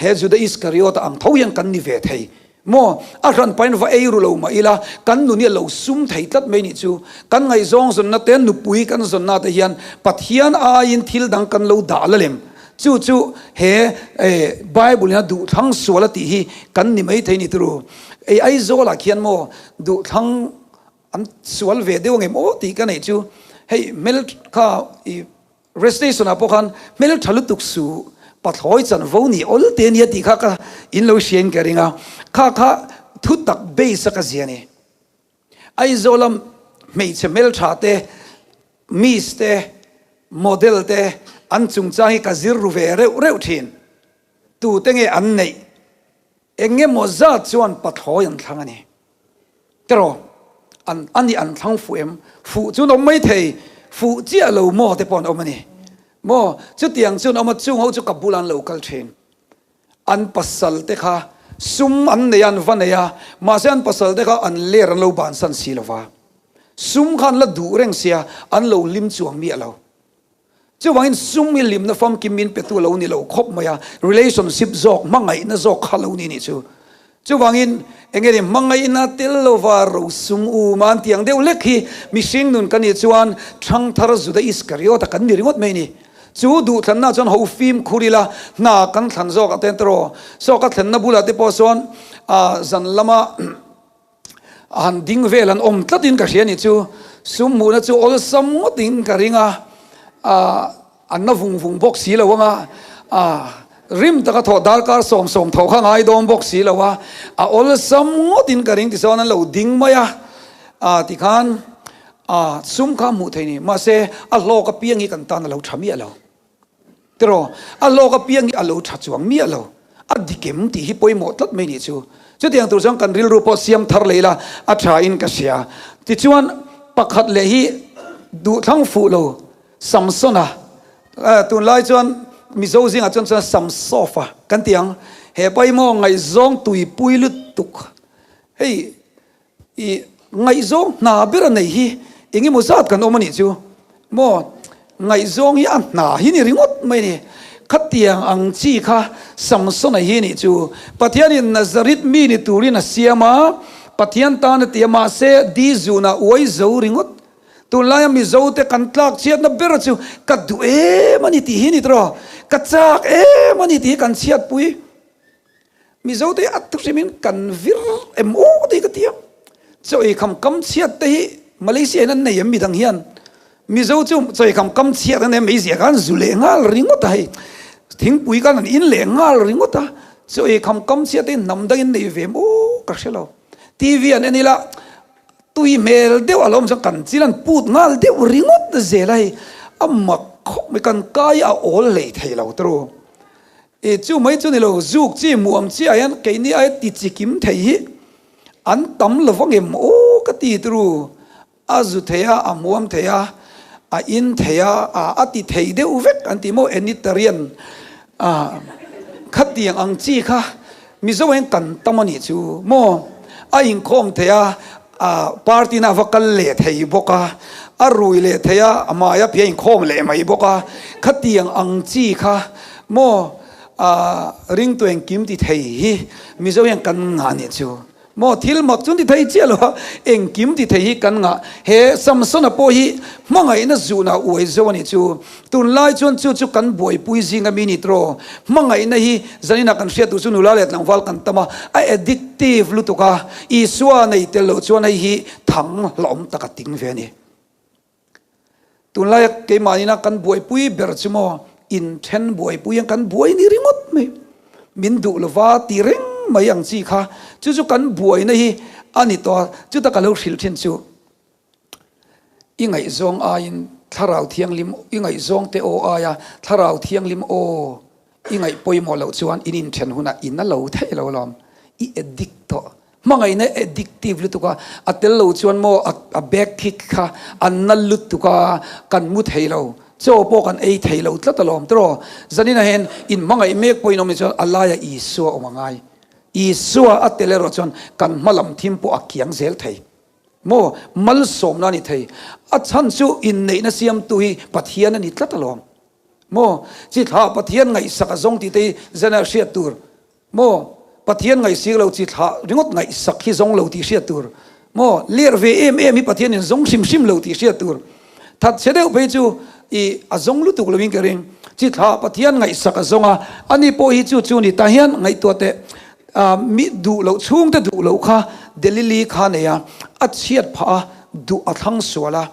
he Juda Iskariota ang tho hian kan ni ve thei maw? A hran pahin va ei ru lo mah ila, kan nun hi a lo sum thei tlat mai nih chu. Kan ngaihzawng zawnna te, nupui kan zawnna te hian Pathian aiin thil dang kan lo dah la lem. Chu chu he Bible in a duhthlang sual a tih hi kan ni mai thei ni turu. Ei Aizawlah khian maw duhthlang An sual ve deuh angem aw tih ka neih chu hei hmel kha i rest station ah pawh khan hmel tha lutuk su pathlawi chanvo ni awl te ania tih kha ka in lo hria in ka ring a kha kha thu tak base a ka zia ni Aizawl a hmeichhe hmel tha te miss te model te an chungchang hi ka zir ru ve reuh reuh thin tu te nge an neih eng emaw zat chuan pathlawi an thlang a ni. Tiraw? An a nih an thlang fuh em? Fuh chu an awm mai thei, fuh chiah lo maw te pawh an awm a ni. Maw? Chutiang chu an awm a, chung ho chu ka bulah an lo kal thin. An pasal te kha sum an nei a, an va nei a, mahse an pasal te kha an ler an lo bansan si lo va. Sum kha an la duh reng sia, an lo hlim chuang miah lo. Chuvangin sum hi hlimna famkim min petu a lo ni lo khawp mai a, relationship zawk, hmangaihna zawk kha lo ni nih chu. Chuvangin eng nge ni hmangaihna tel lova ro sum u man tiang deuh lek hi mihring nun kan nih chuan Thangthar Juda Iskariota kan ni ringawt mai ni. Chu duhthlanna chuan ho fimkhur ila hna kan thlan zawk ah te tiraw saw ka thlenna bulah te pawh sawn zan lama A han ding vel an awm tlatin ka hria ni chu sum hmuhna chu awlsam ngawtin ka ring a, an na vung vung bawk si lo anga, rim taka thawh darkar 70 thawh kha ngai dawn bawk si lo a, a awlsam ngawtin ka ring tichuan an lo ding mai a, tikhan sum kha hmuh thei ni mahse a hlawk apiang hi kan tan a lo tha miah lo. Tiraw, a hlawk apiang hi a lo tha chuang miah lo. A dik em tih hi pawimawh tlat mai nih chu. Chutiang tur chuan kan rilru pawh siam thar leh ila a tha in ka hria. Tichuan pakhat leh hi duhthlang fuh lo Samsona, tunlai chuan Mizo zingah chuan chuan Samsofa kan ti ang. He pawimawh ngaihzawng tuipui lutuk hei I ngaihzawng hna ber a nei hi eng emaw zat kan awm a nih chu maw? Ngaihzawng hi a hna hi ni ringawt mai a ni. Khatiang ang chi kha Samsona hi nih chu. Pathianin Nazareth mi ni turin a siam a, Pathian tan a ti a, mahse di zunah uai zo ringawt. Tunlaia Mizote kan tlak chhiatna ber chu ka duh em a ni tih hi ni tawh, ka chak em a ni tih hi kan chhiatpui. Mizo te a thuhrimin kan vir em aw tih ka ti a, chaw ei kham kam chhiat te hi Malaysia in an nei em midang hian Mizo chu chaw ei kham kam chhiat an nei a, meizia khan zu leh nghal ringawt a hei, thingpui khan an in leh nghal ringawt a. Chaw ei kham kam chiah te hnam dangin nei ve maw ka hre lo. TV an en ila tui hmel deuh a lo awm chuan kan chil an put nghal deuh ringawt zel a hei a mak khawp mai kan kai a awl hlei thei lo tawh ru. I chu mai chu ni lo zuk chi hmuh ang chiah hian keini aia ti chikim thei hi an tam lo vang em aw ka ti tawh ru. A zu thei a, a hmuam thei a, a in thei a, a a ti thei deuh vek an ti maw Enitarian a khatiang ang chi kha Mizo hian kan tam a nih chu maw a inkhawm thei a, a party na a va kal leh thei bawk a, a rui leh thei a, a hmaia phia inkhawm leh mai bawk a, khatiang ang chi kha maw a ringtu engkim ti thei hi Mizo hian kan ngah a nih chu. Maw thil mak chu ni thei chiah lo a, engkim ti thei hi kan ngah. He Samsona pawh hi hmangaihna zuhnah uai zo a nih chu. Tunlai chuan chu chu kan buaipui zinga mi ni tawh. Hmangaihna hi zaninah kan hriat duh chu nula leh tlangval kan tam a, a addictive lutuk a, Isua nei tel loh chuan hei hi thang hlauhawm tak a ting ve a ni. Tunlaia keimahni kan buaipui ber chu maw inthen buaipui ang kan buai ni ringawt mai. Min duh lova ti reng mai ang chi kha chu chu kan buaina hi a ni tawh a, chuta ka lo hrilh thin chu i ngaihzawng aiin thlarau thianghlim i ngaihzawng te aw aia thlarau thianghlim aw i ngaih pawimawh loh chuan in inthen hunah in a lo theih lo alawm i addict tawh. Hmangaihna addictive lutuk a, a tel lo chuan maw a back kick kha a na lutuk a, kan mu thei lo, chaw pawh kan ei thei lo tlat alawm tiraw? Zaninah hian in hmangaih mek pawhin awm ni chuan a laia Isua awm a ngai. Isua a tel erawh chuan kan hma lam thim pawh a kiang zel thei. Maw malsawmna a ni thei. A chhan chu inneihna siamtu hi Pathian a ni tlat alawm. Maw chi thlah Pathian ngaihsak a zawng tih te hi zanah hriat tur. Maw? Pathian ngaihsik lo chi thlah ringawt ngaihsak hi zawng lo tih hriat tur. Maw? Ler ve em em hi Pathian in zawng hrim hrim lo tih hriat tur. That chhe deuh phei chu i a zawng lutuk lo in ka ring. Chi thlah Pathian ngaihsak a zawng a, ani pawh hi chu chu ni ta hian ngaihtuah teh ah mi duh loh chhungte duh loh kha Delili kha nei a, a chhiat phah a, duh a thlang sual a.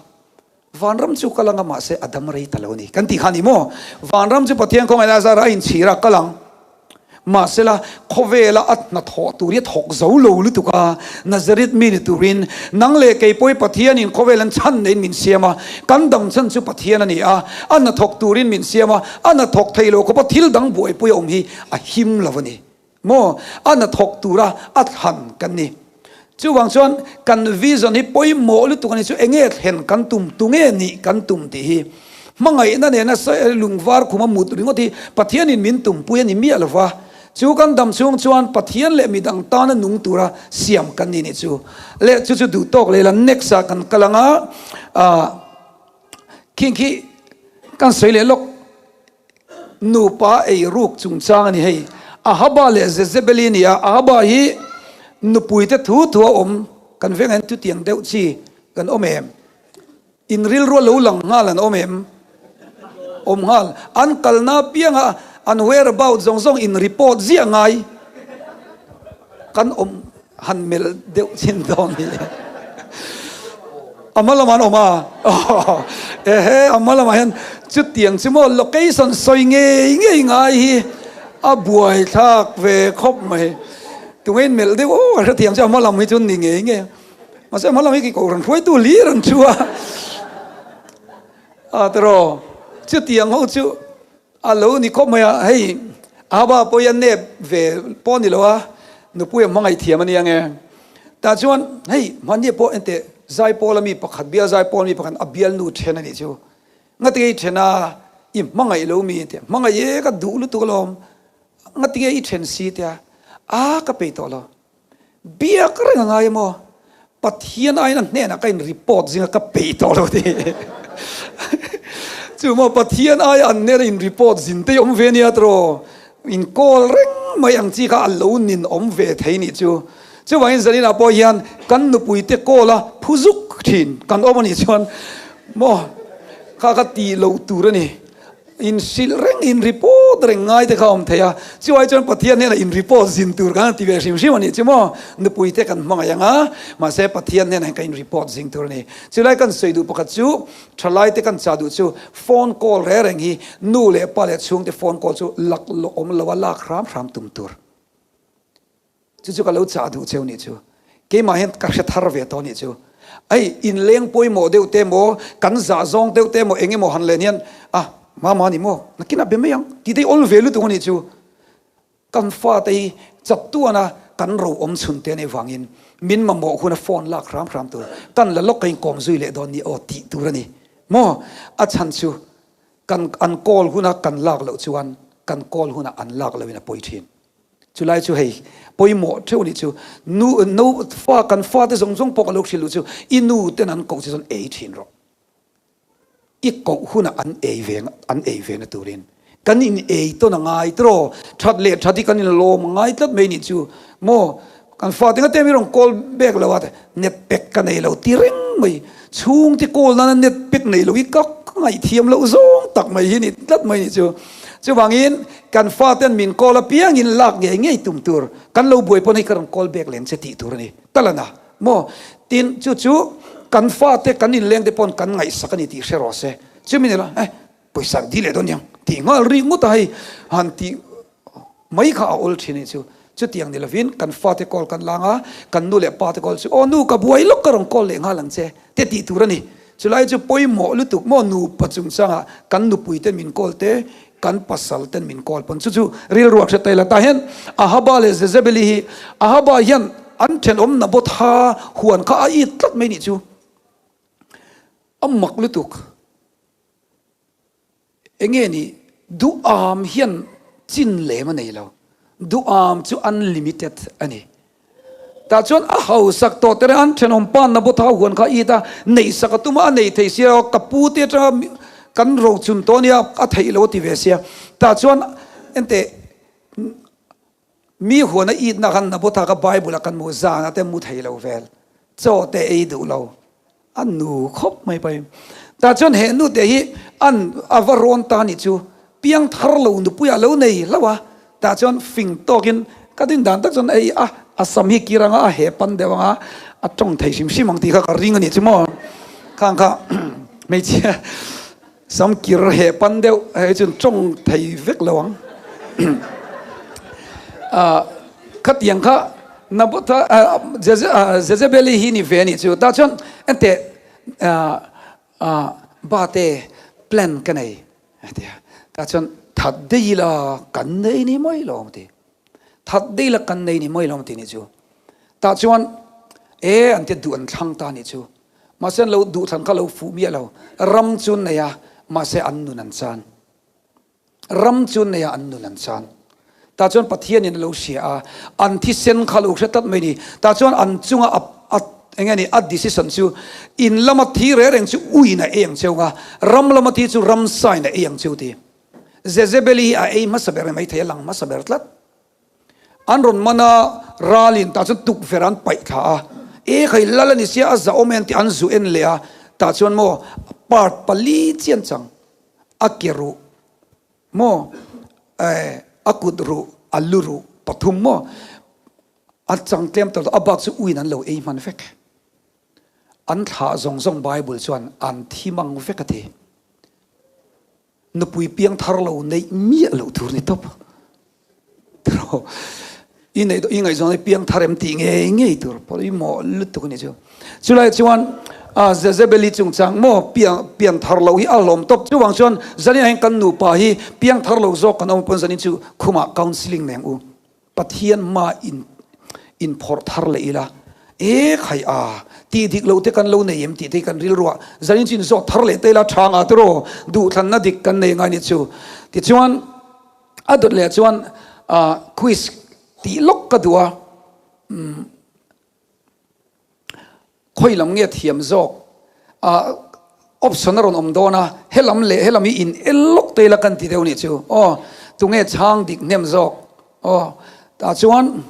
Vanram chu kal anga mahse a dam rei ta lo a ni kan tih kha a ni maw? Vanram chu Pathian khawngaihna a zara a inchhir a kal ang. Mahsela khawvela a hnathawh tur hi a thawk zo lo lutuk a, Nazareth mi ni turin nang leh kei pawhi Pathianin khawvel an chhan neiin min siam a, kan dang chhan chu Pathian a ni a, a hnathawk turin min siam a, a hnathawk thei lo khawpa thil dang buaipui a awm hi a him lo a ni. Maw? A hnathawk tura a thlan kan ni. Chuvang chuan kan vision hi pawimawh lutuk a ni chu enge thlen kan tum, tunge nih kan tum tih hi. Hmangaihna nena lungvar khuma mut ringawt hi Pathianin min tumpui a ni miah lova. Chu kan dam chhung chuan Pathian leh midang tana nung tura siam kan ni nih chu. Leh chu chu duh tawk leh la next ah kan kal anga khing khi kan sawi leh lawk. Nupa ei ruk chungchang a ni hei. Ahaba leh Jezebeli a ni a, Ahaba hi nupuite thu thu a awm, kan vengah hian chutiang deuh chi kan awm em? In rilru a lo lang nghal an awm em? Awm nghal. An kalna apianga an whereabout zawng zawng in report ziah ngai kan awm. Han melh deuh chin dawn hi. A hma lamah an awm a. Ehe, a hma lamah hian chutiang chu maw location sawi ngei ngei ngai hi a buai thlak ve khawp mai. Tunge in melh deuh aw a hrethiam chu a hma lam hi chu ni ngei ngei a. Mahse a hma lam hi kei kohhran hruaitu hlir an thu a. A tiraw chutiang ho chu. A lo ni khawp mai a, hei Ahaba pawh hi a nep ve pawh a ni lo a, nupui a hmangaih thiam a nia nge. Tah chuan hei hmanni pawh enteh Zaipawl a mi pakhat bial Zaipawl mi pakhat a bialnu then a nih chu. Ngatinge i then a, i hmangaih lo mi tih a, hmangaih e ka duh lutuk alawm, ngatinge i then si tia, a ka peih tawh lo. Biak reng a ngai emaw? Pathian aiin a hnenah ka in report zinga ka peih tawh lo ti. Chu maw Pathian aia an hnena in report zin te hi awm ve nia tiraw? In call reng mai ang chi kha a lo nin awm ve thei nih chu. Chuvangin zaninah pawh hian kan nupui te call a phu zuk thin kan awm a nih chuan maw kha kha tih loh tur a ni. In hrilh reng, in report reng ngai te kha awm thei a, chuai chuan Pathian hnenah in report zin tur khan a ti ve hrim hrim a nih chu maw? Nupui te kan hmangaih ang a, mahse Pathian hnenah hian kan in report zing tur a ni. Chulai kan sawi duh pakhat chu, thalai te kan chah duh chu phone call reng reng hi nu leh pa leh chhungte phone call chu lak lawh awm lo a lak hram hram tum tur. Chu chu ka lo chah duh cheu nih chu. Keimah hian ka hre thar ve tawh nih chu. Hei inleng pawimawh deuh te maw, kan zah zawng deuh te maw eng emaw han len hian a mama ni maw nakinah be mai ang tih te hi awl ve lutuk a nih chu. Kan fate hi chatuana kan ro awm chhun te anih vangin min mamawh huna phone lak hram hram tur kan la lawk a inkawm zui leh dawn ni aw tih tur a ni maw? A chhan chu kan an call huna kan lak loh chuan kan call huna an lak lohin a pawi thin. Chulai chu hei pawimawh theuh anih chu nu no fa kan fate zawng zawng pawh ka lo hrilh luh chu i nu ten an koh che chuan ei thin rawh. I koh hunah an ei ve an ei ve na turin kan in ei tawn a ngai tiraw? That leh that hi kan in lawm a ngai tlat mai nih chu maw? Kan fate nga te mi rawn call back lo a net pack ka nei lo ti reng mai chhungte call nana net pack nei lo hi ka ngaihthiam loh zawng tak mai hi ni tlat mai nih chu. Chuvangin kan faten min call apiangin lak ngei ngei tum tur kan lo buai pawn hei ka rawn call back lem che tih tur a ni talana. Maw? Tin, chu chu kan fate, kan inleng te pawn kan ngaihsak a ni tih hre rawh se. Chumi nila, eh, pawisa an ti leh dawn niang tih nghal ri ngawt a hei han tih mai kha a awl thin a nih chu. Chutiang ni lovin kan fate call kan lang a, kan nu leh pa te call chu, aw nu ka buai lawk ka rawn call leh nghal ang che te tih tur a ni. Chulai chu pawimawh lutuk maw nupa chungchangah kan nupui te min call te, kan pasal ten min kawl pawn chu chu rilru a hre ta ila. Tah hian Ahaba leh Jezebeli hi Ahaba hian an thenawm Nabotha huan kha a it tlat mai nih chu a mak lutuk. Enge ni duham hian chin lem a nei lo. Duham chu unlimited a ni. Tah chuan a hausak tawh te reng an thenawm pa Nabotha huan kha it a, neihsak a tum a, a nei thei sia, ka pu te atanga kan rochun tawh ania a theih lo a ti ve sia. Tah chuan enteh mi huan a itna khan Nabotha kha Bible ah kan hmu zan a te mu thei lo vel, chaw te ei duh lo. A nu khawp mai pai. Tah chuan he nute hi an a va rawn ta nih chu piang thar lo nupui ah lo nei hlauh a. Tah chuan fing tawkin ka din dan tak chuan ei a a sam hi kir anga a he pan deuh anga a tawng thei hrim hrim ang tih kha ka ring a nih chu maw. Khang kha hmeichhia Sam kir heh pan deuh hei chuan tawng thei vek lo ang. Khatiang kha Nabotha Jezebeli hi ni ve a nih chu. Tah chuan enteh bate plan ka nei a ti a. Tah chuan that daih ila kan nei ni mai lo ang ti. That daih ila kan nei ni mai lo ang ti nih chu. Tah chuan e an tia duh an thlang ta nih chu. Mahse an lo duhthlan kha lo fuh miah lo. Ram chu an nei a, mahse an nun an chan. Ram chu an nei a, an nun an chan. Tah chuan Pathianin a lo hria a, an thisen kha lo hre tlat mai ni. Tah chuan an chunga a a eng nge ni a decision chu in lama thi reng reng chu uiin a ei ang cheu nga, ram lama thi chu ramsain a ei ang cheu ti. Jezebeli hi a ei hmasa ber mai thei, a lang hmasa ber tlat. An rawn man a, ralin tah chuan tukverh an paih thla a, E khai lal a ni sia, a zahawm e an tih an zu en leh a, tah chuan maw part pali chian chang a ke ruh maw eh a kut ruh a lu ruh pathum maw a chang tlem tawh a bak chu uin an lo ei hman vek. An thlah zawng zawng Bible chuan an thi mang vek a ti. Nupui piang thar lo neih miah loh tur ni tawp. Tiraw i neih i ngaihzawn hi piang thar em tih ngei ngei tur pawimawh lutuk a ni chu. Chulai chuan a Jezebeli chungchang maw piang pian thar lo hi a hlawm tawp. Chuvang chuan zanin ah hian kan nupa hi piang thar lo zawk kan awm pawn zanin chu khumah counselling nei ang u. Pathian hma in inphawrh thar leh ila, E khai a, tih dik lo te kan lo nei em tih te hi kan rilruah zanin chu inzawt thar leh ta ila tha nga tiraw, duhthlanna dik kan nei ngai ni chu. Tichuan a dawt leh chuan quiz tih lawk ka duh a, umm. Khawi lam nge thiam zawk? Ah, option a rawn awm dawn a, he lam leh he lam hi in el lawk te ila kan ti deuh nih chu. Aw, tunge chhang dik hnem zawk? Aw, tah chuan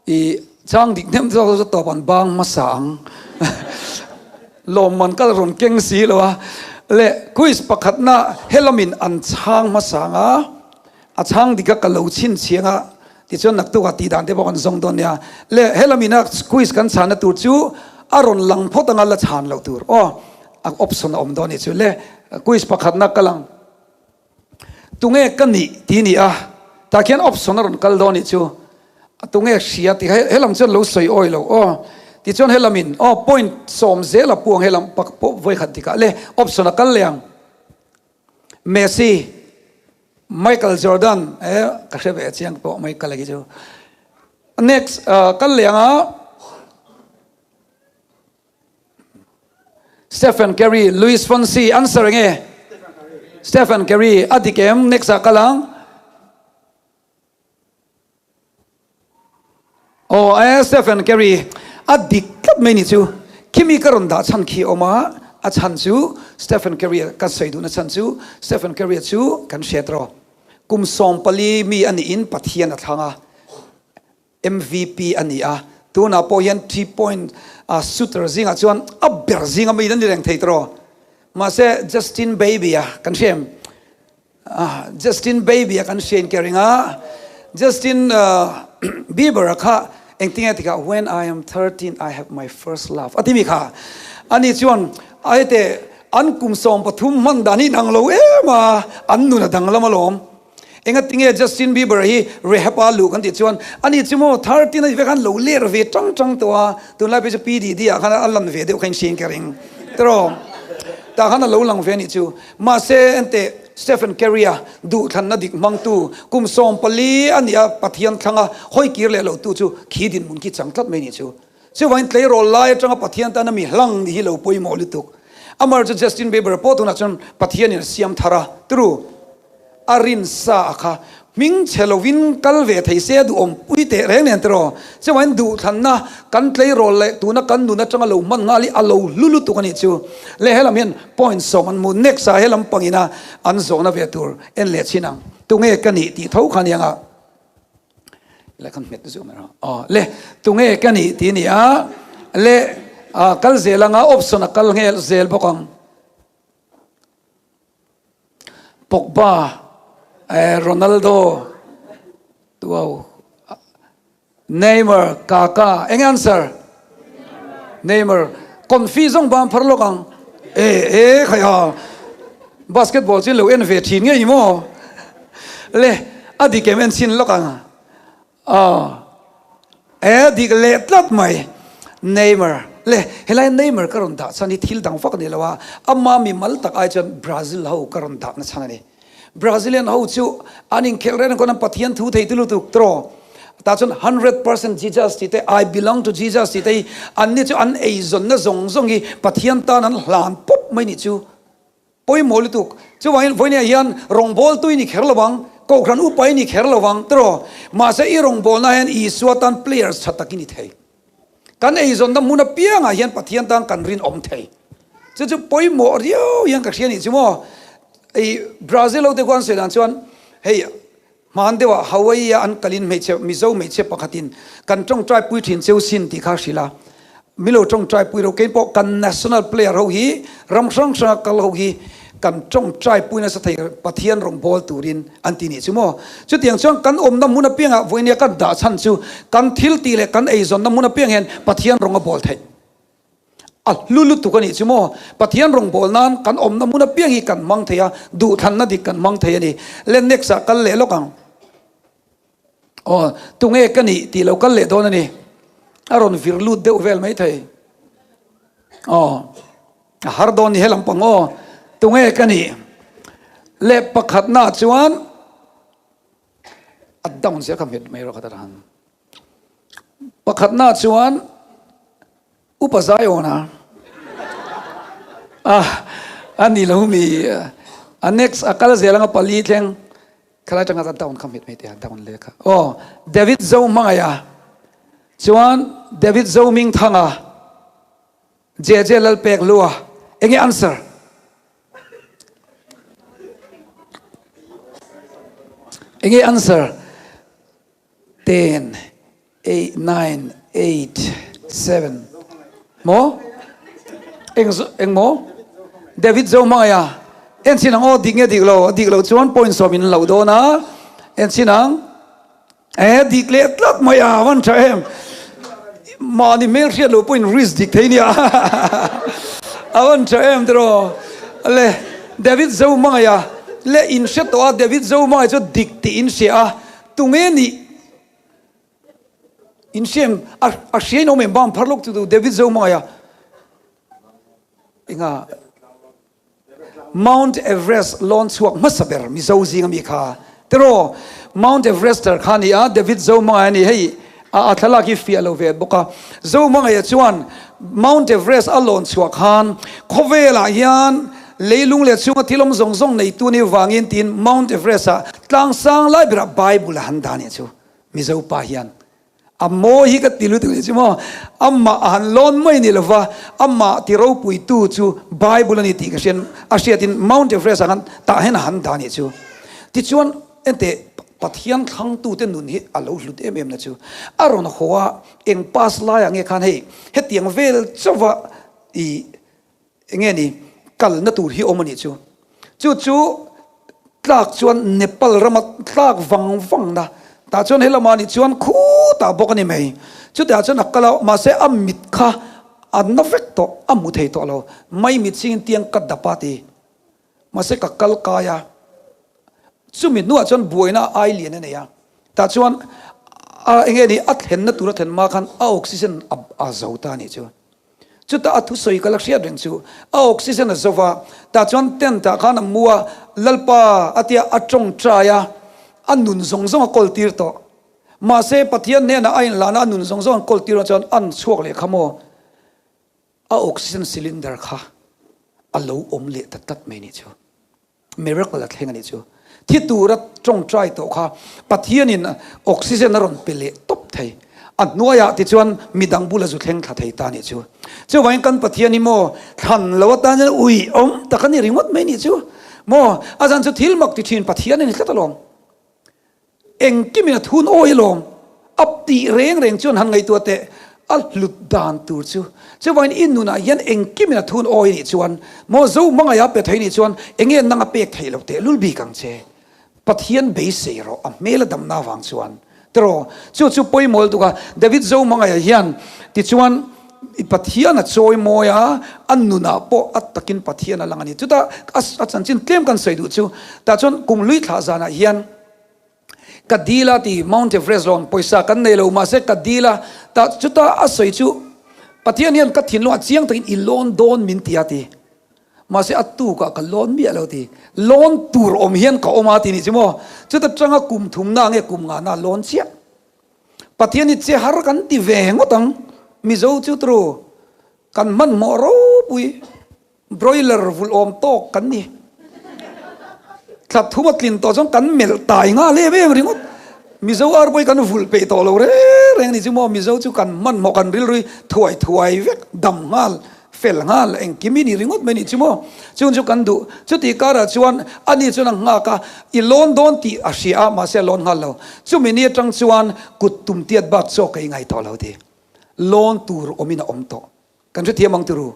i chhang dik hnem zawk chu tawp an bang hmasa ang. Lawmman kal rawn keng si lo a. Le quiz pakhatna he lamin an chhang hmasa ang a. A chhang dik a ka lo chhinchhiang a, tichuan naktuk ah tih dan te pawh kan zawng dawn nia. Le helam ina quiz kan chhanna tur chu a rawn lang phawt anga la chhan loh tur aw, a option a awm dawn nih chu. Le quiz pakhatna ka lang tunge ka nih tih ni a, tah khian option a rawn kal dawn nih chu. A tunge hria tih kha helam chuan lo sawi awi lo aw. Tichuan helamin aw point sawm zel a puang helam pak pawh vawikhat dikah le option a kal leh ang. Messi, Michael Jordan e ka hre ve chiang pawh Michael a khi chu. Next kal leh ang a. Stephen Curry, Luis Fonsi answer enge? Stephen Curry a dik em? Next ah kal ang. Aw e Stephen Curry a dik tlat mai ni chu. Khimi ka rawn dah chhan khi awm a, a chhan chu Stephen Curry ka sawi duhna chhan chu Stephen Curry chu kan hriat rawh. Kum 14 mi a niin Pathian a thlang a. MVP a ni a, tunah pawh hian three point shooter zingah chuan a ber zinga mi a ni reng thei tawh. Mahse Justin Baby a kan hria em? Justin Baby a kan hria in ka ring a, Justin Bieber a kha engtinge ti kha when I am 13 I have my first love a ti mi kha. Ani chuan a hete an kum 13 hman dan hi inang lo em a, an nun a danglam alawm. Engatinge Justin Bieber hi rehab a luh kan tih chuan ani chu maw 13 a nih vek khan lo ler ve tang tang tawh a, tunlai phei chu PDD ah khan a lan ve deuh kha in hriain ka ring tiraw tah khan a lo lang ve a nih chu. Mahse enteh Stephen Curry a duhthlanna dik hmangtu kum 14 a nih a Pathian thlanga hawi kir leh lo tu chu khi dinhmun khi chang tlat mai a nih chu. Chuvangin tleirawl lai atanga Pathian tana mi hlang nih hi lo pawimawh lutuk. Amar chu Justin Bieber pawh tunah chuan Pathianin a siam thar a turu. A rin sa a kha hming chhe lovin kal ve thei se a duhawm pui teh reng nen tiraw? Chuvangin duhthlanna kan tleirawl leh tuna kan nun atanga lo hman nghal hi a lo hlu lutuk a nih chu. Le helam hian point sawm an hmu next ah helam pangina an zawhna ve tur en leh chhin ang. Tunge ka nih tih tho kha a ni ang a. Le kan hmet zuah mai rawh. Aw le tunge ka nih tih a ni a. Le kal zel anga option a kal nghel zel bawk ang. Pogba, Ronaldo, tuau, Neymar, Kaka, eng answer? Neymar, confi zawng bang phar lawk ang. E e khai ha. Basketball chu lo en ve thin ngei ni maw? Le, a dik em en chhin lawk ang. Aw e dik leh tlat mai Neymar le helai Neymar ka rawn dah chhan hi thil dang vak a ni lo a ama mimal tak ai chuan Brazil ho ka rawn dah na chhan a ni Brazilian ho chu an inkhelh reng kawng an Pathian thu thei tu lutuk tawh tah chuan 100% Jesus tih te I belong to Jesus tih te hi an ni chu an eizawnna zawng zawng hi Pathian tan an hlan pawp mai nih chu. Pawimawh lutuk. Chuvangin vawinia hian rawngbawltu i ni kher lo ang, Kohhran upa i ni kher lo ang, tiraw? Mahse i rawngbawlna hian Isua tan players tha tak i ni thei. Kan eizawnna hmun apiangah hian Pathian tan kan rinawm thei. Chu chu pawimawh riau hian ka hria nih chu maw. Ei Brazil ho te khuan sawi dan chuan hei Hmaan deuhah Hawaii-a an kalin hmeichhe, Mizo hmeichhe pakhatin kan tawngtai pui thin cheu sin tih kha hrilh a. Milo tawngtai pui ro kein pawh kan national player ho hi ram hrang hranga kal ho hi kan tawngtai pui nasa thei Pathian rawngbâwl turin an ti nih chu maw. Chutiang chuan kan awmna hmun apiangah vawinia kan dah chhan chu kan thil tih leh kan eizawnna hmun apiang hian Pathian rawng a bawl theih. A hlu lutuk a nih chu maw? Pathian rawngbâwl nân kan awmna hmun apiang hi kan hmang thei a, duhthlanna dik kan hmang thei a ni. Le next ah kal leh lawk ang. Aw, tunge ka nih tih lo kal leh dawn a ni. A rawn vir lut deuh vel mai thei. Aw, a har dawn ni he lampang aw. Tunge ka nih? Le pakhatna chuan a down zel kha hmet mai rawh kha ta han. Pakhatna chuan Upa Zion-a a a ni lo mi a next a kal zel anga pali thleng khalai tanga ta down kha hmet mai te a down leh kha aw David Zo hmangaih a chuan David Zo Ming Thanga JJ Lalpek Lua enge answer enge answer 10 8 9 8 7 maw eng eng maw David zo hmangaih a en chin ang aw dik nge dik lo a dik lo chuan point sawm in lo dawn a en chin ang e dik leh tlat mai a van tha em mahni hmel hriat lo pawhin risk dik thei nia a van tha em tiraw le David zo hmangaih a le in hre tawh a David zo hmangaih chu dik tih in hria a tunge nih. In hriam a a hriain awm em bang phar lawk chu David Zohmangaia enga Mount Everest lawn chhuak hmasa ber Mizo zing ami kha tiraw Mount Everester kha a ni a David Zohmangaia a ni hei a a thlalak hi fiah lo ve bawk a Zohmangaia chuan Mount Everest a lawn chhuah khan khawvelah hian leilung leh chhunga thil awm zawng zawng neitu nih vangin tiin Mount Everest ah tlang sang lai berah Bible a han dah a nih chu. Mizo pa hian a mawi hi ka ti lutuk nih chu maw, amah a han lawn mai ni lova, amah ti ropuitu chu Bible a ni tih ka hriat a hriatin Mount Everest ah khan tah hian a han dah nih chu. Tichuan enteh Pathian thlangtute nun hi a lo hlut em em na chu a rawn haw a, eng pass laiah nge khan hei hetiang vel chauva i Enge ni kalna tur hi awm a nih chu. Chu chu tlak chuan Nepal rama tlak vang vang na tah chuan helama nih chuan khutah bawk a ni mai. Chutah chuan a kal a mahse a mit kha a na vek tawh a hmu thei tawh lo. Mai mit chingin tiang ka dap a ti. Mahse ka kal kai a chumi hnuah chuan buaina a ai lian a nei a. Tah chuan a enge ni a thlenna tur a thlen hma khan a oxygen a zo ta a nih chu. Chutah a thusawi ka la hriat reng chu a oxygen a zo va, tah chuan tent ah khan a mu a, Lalpa a tia a tawngtai a, a nun zawng zawng a kawl tir tawh. Mahse Pathian hnenah a inhlahna a nun zawng zawng an kawl tir chuan an chhuak leh kha maw? A oxygen cylinder kha a lo awm leh ta tlat mai nih chu. Miracle a thleng a nih chu. Thi tura tawngtai tawh kha Pathianin oxygen a rawn pe leh tawp thei. A hnuaiah tichuan midang bula zu thleng thla thei ta a nih chu. Chuvangin kan Pathian hi maw thlan lo atan hian ui awm tak a ni ringawt mai nih chu. Maw a zan chu thil mak ti thin Pathian a ni tlat alawm. Engkimin a thun awi alawm, a tih reng reng chuan han ngaihtuah teh, a hlut dan tur chu. Chuvangin i nunah hian engkimin a thun awi nih chuan, maw zo hmangaih a pe thei nih chuan enge nang a pek theih loh teh lul bik ang che. Pathian beisei rawh a hmel a damna avang chuan. Tiraw, chu chu pawimawh lutuk a, David zo hmangaihah hian tichuan Pathian a chawi mawi a, a nunah pawh a takin Pathian a lang a ni. Chutah a chanchin tlem kan sawi duh chu, tah chuan kum hlui thlah zanah hian, Ka dil a ti, Mount Everest rawn pawisa kan nei lo mahse ka dil a, tah chuta a sawi chu Pathian hian ka thinlung ah chiang takin i lawn dawn min ti a ti. Mahse a tukah ka lawn miah lo ti. Lawn tur awm hian ka awm a ti nih chu maw. Chuta tanga kum thumna nge kum ngahna lawn chiah. Pathian hi che har kan ti ve ngawt ang. Mizo chu tru kan hmanhmawh ropui. Broiler vulh awm tawk kan ni. Thla thum a tlin tawh chuan kan melh tai nghal em em ringawt. Mizo ar pawh hi kan vulh peih tawh lo reng reng a ni chu maw. Mizo chu kan hmanhmawh kan rilru hi thuai thuai vek dam nghal fel nghal engkim hi ni ringawt mai a ni chu maw. Chung chu kan duh. Chutih karah chuan ani chuan a nghak a, i lawn dawn tih a hria a mahse a lawn nghal lo. Chumi ni atang chuan kut tum tiat bak chaw ka ingai tawh lo ti. Lawn tur awmin a awm tawh. Kan hrethiam ang turu.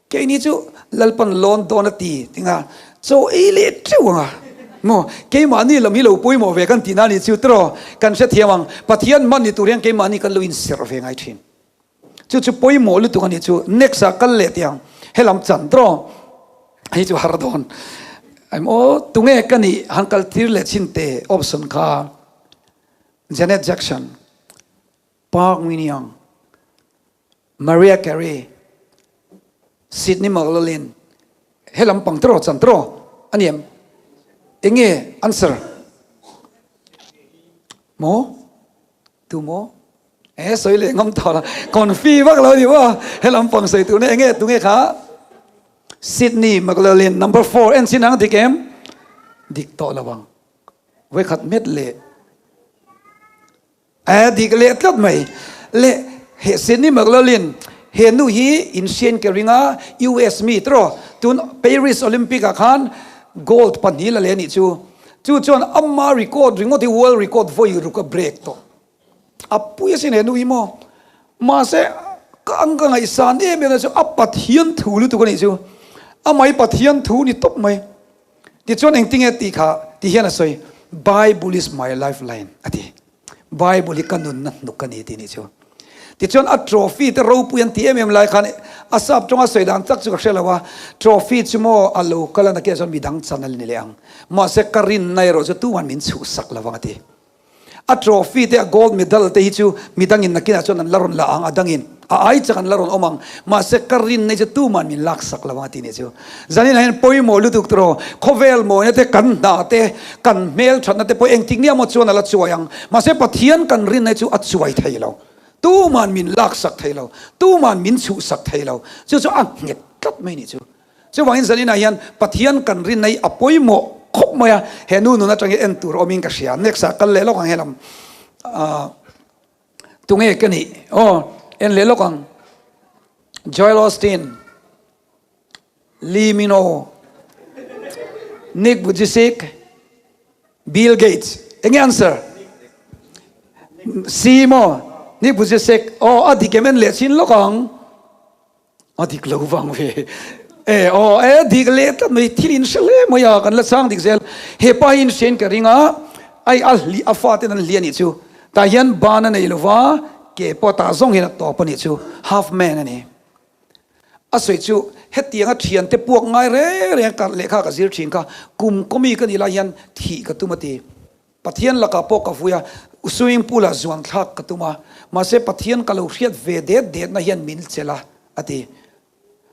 Keini chu Lalpan lawn dawn a ti tinga chaw ei leh teuh anga maw keimahni lam hi lo pawimawh ve kan tihna a ni chu tiraw kan hrethiam ang. Pathian hman ni tur hian keimahni kan lo inserh ve ngai thin. Chu chu pawimawh lutuk a ni chu. Next ah kal leh tih ang helam chan tiraw hei chu har dawn. Aw tunge ka nih han kal tir leh chhin te option kha Janet Jackson, Park Min-young, Mariah Carey, Sydney McLaughlin, he lampang tiraw chan tiraw a ni em? Enge answer? Maw? Tu maw? E sawi leh ngam tawh la, confi vak lo ni maw? He lampang sawi tur nia enge tunge kha? Sydney McLaughlin number 4 en chin ang dik em? Dik tawh lo ang. Vawikhat met leh. A dik leh tlat mai. Le he Sydney McLaughlin he nu hi in hriain ka ring a, US mi tiraw tun Paris Olympic ah khan gold pahnih la leh a nih chu. Chu chuan ama record ringawt hi world record vawi ruk a break tawh. A pui asin he nu hi maw. Mahse ka ang ka ngaihsan em em na chu a Pathian thu lutuk a nih chu. Amah hi Pathian thu ni tawp mai. Tichuan engtinge tih kha ti hian a sawi, Bible is my lifeline a ti. Bible hi ka nunna hnuk a ni tih nih chu. Tichuan a trophy te ropui an ti em em lai khan a sap tawnga sawi dan tak chu ka hre lo a, trophy chu maw a lo kal a nakinah chuan midang chan a ni leh ang. Mahse ka rinna erawh chu tuman min chhuhsak lo vang a ti. A trophy te a gold medal te hi chu midangin nakinah chuan an la rawn la ang, a dangin a ai chak an la rawn awm ang. Mahse ka rinna hi chu tuman min laksak lo ang a ti nih chu. Zanin ah hian pawimawh lutuk tawh khawvel mawina te kan hna te kan hmel thatna te pawh engtik nia maw chuan a la chuai ang. Mahse Pathian kan rinna hi chu a chuai thei lo. Tuman min laksak thei lo. Tuman min chhuhsak thei lo. Chu chu a nghet tlat mai nih chu. Chuvangin zaninah hian Pathian kan rinna hi a pawimawh khawp mai a, he nu nun atangin en tur awmin ka hria. Next ah kal leh lawk ang helam. Ahh tunge ka nih? Aw en leh lawk ang. Joel Osteen, Lee Min-ho, Nick Vujicic, Bill Gates. Enge answer? C maw? Nick Vujicic. Aw a dik em en leh chin lawk ang. A dik lo vang ve. E aw e dik leh tlat mai thil in hre hle mai a kan la chang dik zel. He pa hi in hriain ka ring a, ai a hli a fa ten an hli a nih chu. Tah hian ban a nei lo va, ke pawh tah zawng hian a tawp a nih chu. Half man a ni. A sawi chu hetianga thiante puak ngai reng reng ka lehkha ka zir thin kha kum kawmi ka nih lai hian thih ka tum a ti. Pathian lakah pawh ka vui a, swimming pool ah zuan thlak ka tum a, mahse Pathian ka lo hriat ve det detna hian min chelh a, a ti.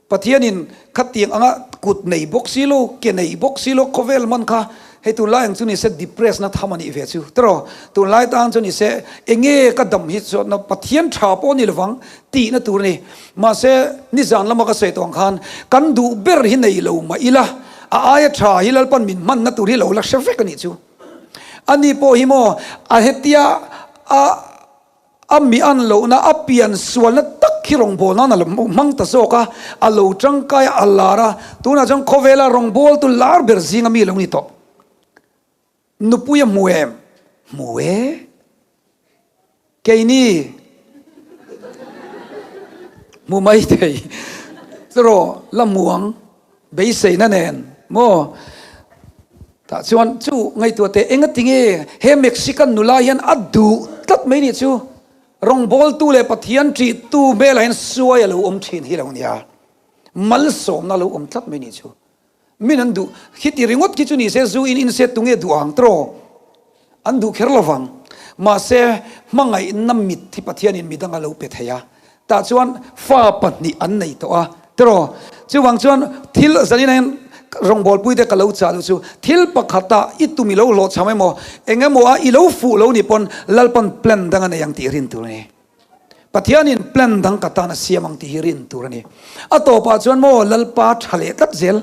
Pathianin khatiang anga kut nei bawk si lo, ke nei bawk si lo, khawvel man kha hei tunlai ang chu ni se depress na tham a nih ve chu tiraw? Tunlai tan chu ni se enge ka dam hi chuan Pathian tha pawh ni lovang tihna tur a ni. Mahse nizan lama ka sawi tawh ang khan kan duh ber hi nei lo mah ila a aia tha hi Lalpan min hmanna tur hi lo la hre vek a nih chu. Ani pawh hi maw a hetia a a mi an lohna a pian sualna tak hi rawngbâwl nân a lo hmang ta zawk a, a lo tangkai a, a lâr a, tûnah chuan khawvêla rawngbâwltu lâr ber zînga mi lo ni tawh. Nupui a hmu em? Hmu e. Keini hmu mai thei chu la muang beiseina nen maw tah chuan chu ngaihtuah teh enga tinge he Mexican nula hian a duh tlat mai nih chu rawngbawltu leh Pathian ṭihtu hmelah hian suai a lo awm ṭhin hi lo nia malsawmna a lo awm tlat mai nih chu. Min an duh khiti ringawt khi chu ni se zu in in se tunge duh ang tiraw? An duh kher lovang. Mahse hmangaihna mit hi Pathianin midang a lo pe thei a. Tah chuan fa pahnih an nei tawh a tiraw? Chuvang chuan thil zanin hian rawngbawlpui te ka lo chah duh chu thil pakhatah i tum i lo hlawhchham emaw eng emaw a i lo fuh lo ni pawn Lalpan plan dang a nei ang tih rin tur a ni. Pathianin plan dang ka tan a siam ang tih hi rin tur a ni. A tawpah chuan maw Lalpa tha leh tlat zel,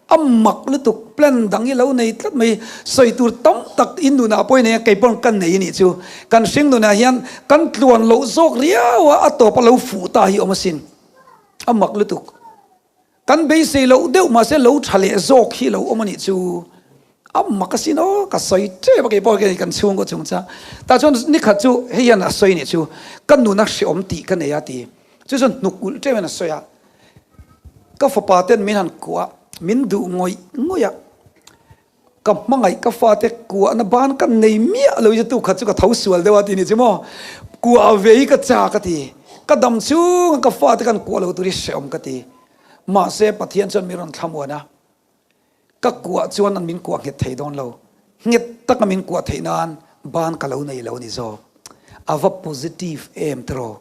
a mak lutuk, plan dang i lo nei tlat mai, sawi tur tam tak in nunah pawh i nei a, kei paw'n ka nei nih chu. Kan hring nunah hian kan tluan loh zawk riau a, a tawpa lo fuh ta hi awm asin. A mak lutuk. Kan beisei loh deuh mahse lo tha leh zawk hi lo awm a nih chu a mak asin aw ka sawi tep a keipawh hian kan chhungkaw chung cha tah chuan nikhat chu hei hian a sawi nih chu ka nun a hreawm tih ka nei a ti chu chuan hnuk ulh teuh hian a sawi a ka fapa ten min han kuah min duh ngawih ngawih a Ka hmangaih ka fate kuahna ban ka nei miah lo hi chu tukhat chu ka tho sual deuh a ti ni chu maw. Kuah ve hi ka chak a ti. Ka dam chhunga ka fate kan kuah lo tur hi hrehawm ka ti. Mahse Pathian chuan min rawn thlamuan a, ka kuah chuan an min kuah nghet thei dawn lo. Nghet taka min kuah theih nan ban ka lo nei lo a ni zawk. A va positive em tiraw?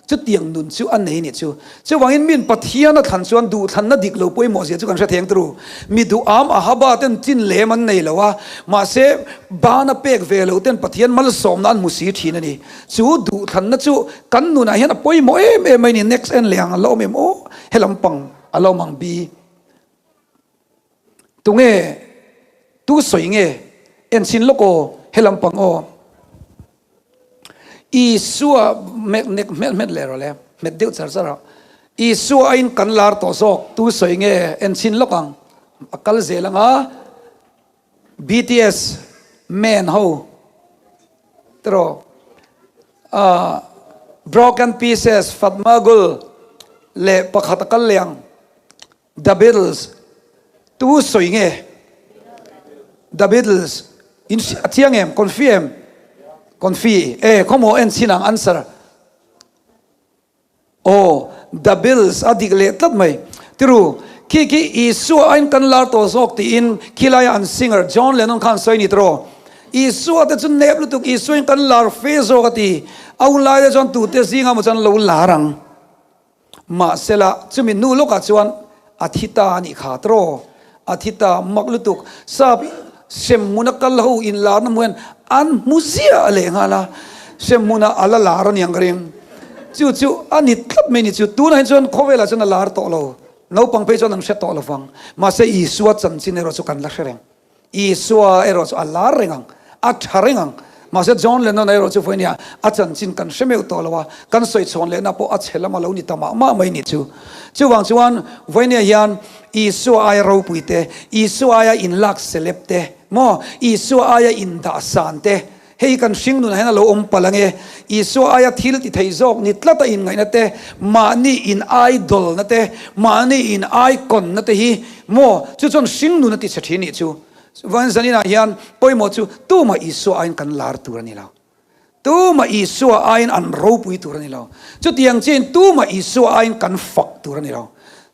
Chutiang nun chu a nei nih chu. Chuvangin min Pathian a thlan chuan duhthlanna dik lo pawimawh zia chu kan hre theng turu. Mi duham Ahaba ten chin lem an nei lo a, mahse ban a pek ve lo ten Pathian malsawmna an hmu si thin a ni. Chu duhthlanna chu kan nunah hian a pawimawh em em mai ni. Next en leh ang a la awm em aw? Helam pang a la awm ang bi. Tunge tu sawi nge en chhin lawk aw helam pang aw Isua mek nek hmet hmet leh rawh le hmet deuh char char a Isua aiin kan lar tawh zawk tu sawi nge en chhin lawk ang a kal zel anga BTS men ho tiraw ah Broken Pieces Fatma Gul leh pakhat a kal leh ang. The Beatles tu sawi nge? The Beatles in a chiang em? Confi em? Confi e khawmaw en chhin ang answer. Aw The Beatles a dik leh tlat mai. Tiru khi khi Isua aiin kan lar tawh zawk tiin khilaia an singer John Lennon khan sawi ni tiraw? Isua te chu nep lutuk, Isua in kan lar fe zawk a ti. A hun lai te chuan tute zingah maw chuan lo lar ang. Mahsela, chumi hnu lawkah chuan a thi ta a nih kha tawh. A thi ta mak lutuk. Sap hremhmuna kal ho inlarna hmuh hian an hmu ziah a leh nghal a, hremhmunah a la lar a niang ka ring. Chu chu a ni tlat mai ni chu. Tunah hian chuan khawvelah chuan a lar tawh lo. Naupang phei chuan an hre tawh lovang. Mahse Isua chanchin erawh chu kan la hre reng. Isua erawh chu a lar reng ang, a tha reng ang. Mahse John Lennon erawh chu vawinia a chanchin kan hre meuh tawh lo a, kan sawi chhawn lehna pawh a chhe lam a lo ni ta mah mah mai ni chu. Chuvang chuan vawinia hian Isua aia ropui te, Isua aia inlak celeb te, maw Isua aia indahsan te, Hei kan hring nunah hian a lo awm palh ange. Isua aia thil ti thei zawk ni tlata inngaihna te, mahni in idol na te, mahni in icon na te hi maw chu chuan hring nun a ti chhe thin nih chu. Chuan zaninah hian pawimawh chu tumah Isua aiin kan lar tur a ni lo. Tumah Isua aiin an ropui tur a ni lo. Chutiang chiahin tumah Isua aiin kan fak tur a ni lo.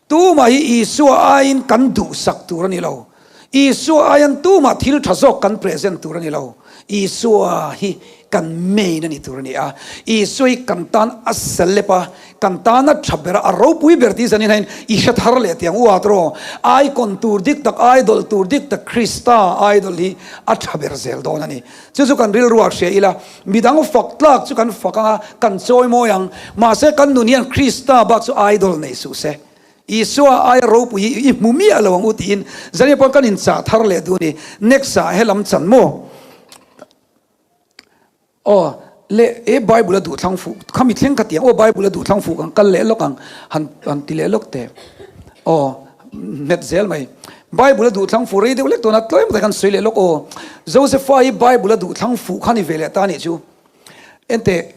Tumah hi Isua aiin kan duhsak tur a ni lo. Isua aian tumah thil tha zawk kan present tur a ni lo. Isua hi kan main a ni tur a ni a. Isua hi kan tan a celeb a, kan tan a tha ber a, a ropui ber tih zanin hian i hre thar leh tiang u a tawh. Icon tur dik tak, idol tur dik tak Krista idol hi a tha ber zel dawn a ni. Chu chu kan rilruah hria ila, midang fak tlak chu kan fak ang a, kan chawi mawi ang. Mahse kan nun hian Krista bak chu idol nei suh se. Isua aia ropui hi i hmu miah lo ang u tiin Zania pawh kan inchah thar leh duh a ni. Next ah helam chan maw? Aw le e Bible a duh thlang fuh khami thleng kha tiang aw Bible a duh thlang fuh kan kal leh lawk ang han han ti leh lawk teh. Aw nghet zel mai. Bible a duh thlang fuh rei deuh lek tawna tlem tak kan sawi leh lawk aw. Josepha hi Bible a duh thlang fuh kha ni ve leh ta nih chu. Enteh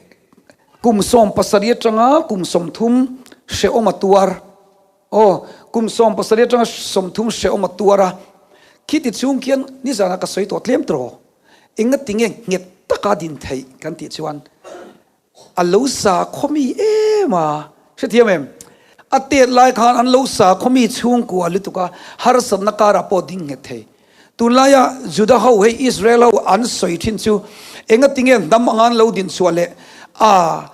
Kum 17 atanga kum 30 hrehawm a tuar. Aw, kum 17 atanga 30 hrehawm a tuar a. Khiti chhung khian nizanah ka sawi tawh tlem tawh. Engati nge nghet taka din theih kan tih chuan a lo sa khawmi em a. Hrethiam em? A tet lai khan an lo sa khawmi chhungkua lutuk a, harsatna karah pawh ding nghet thei. Tunlaia Juda ho hei Israel ho an sawi thin chu engati nge hnam anga an lo din chhuah leh a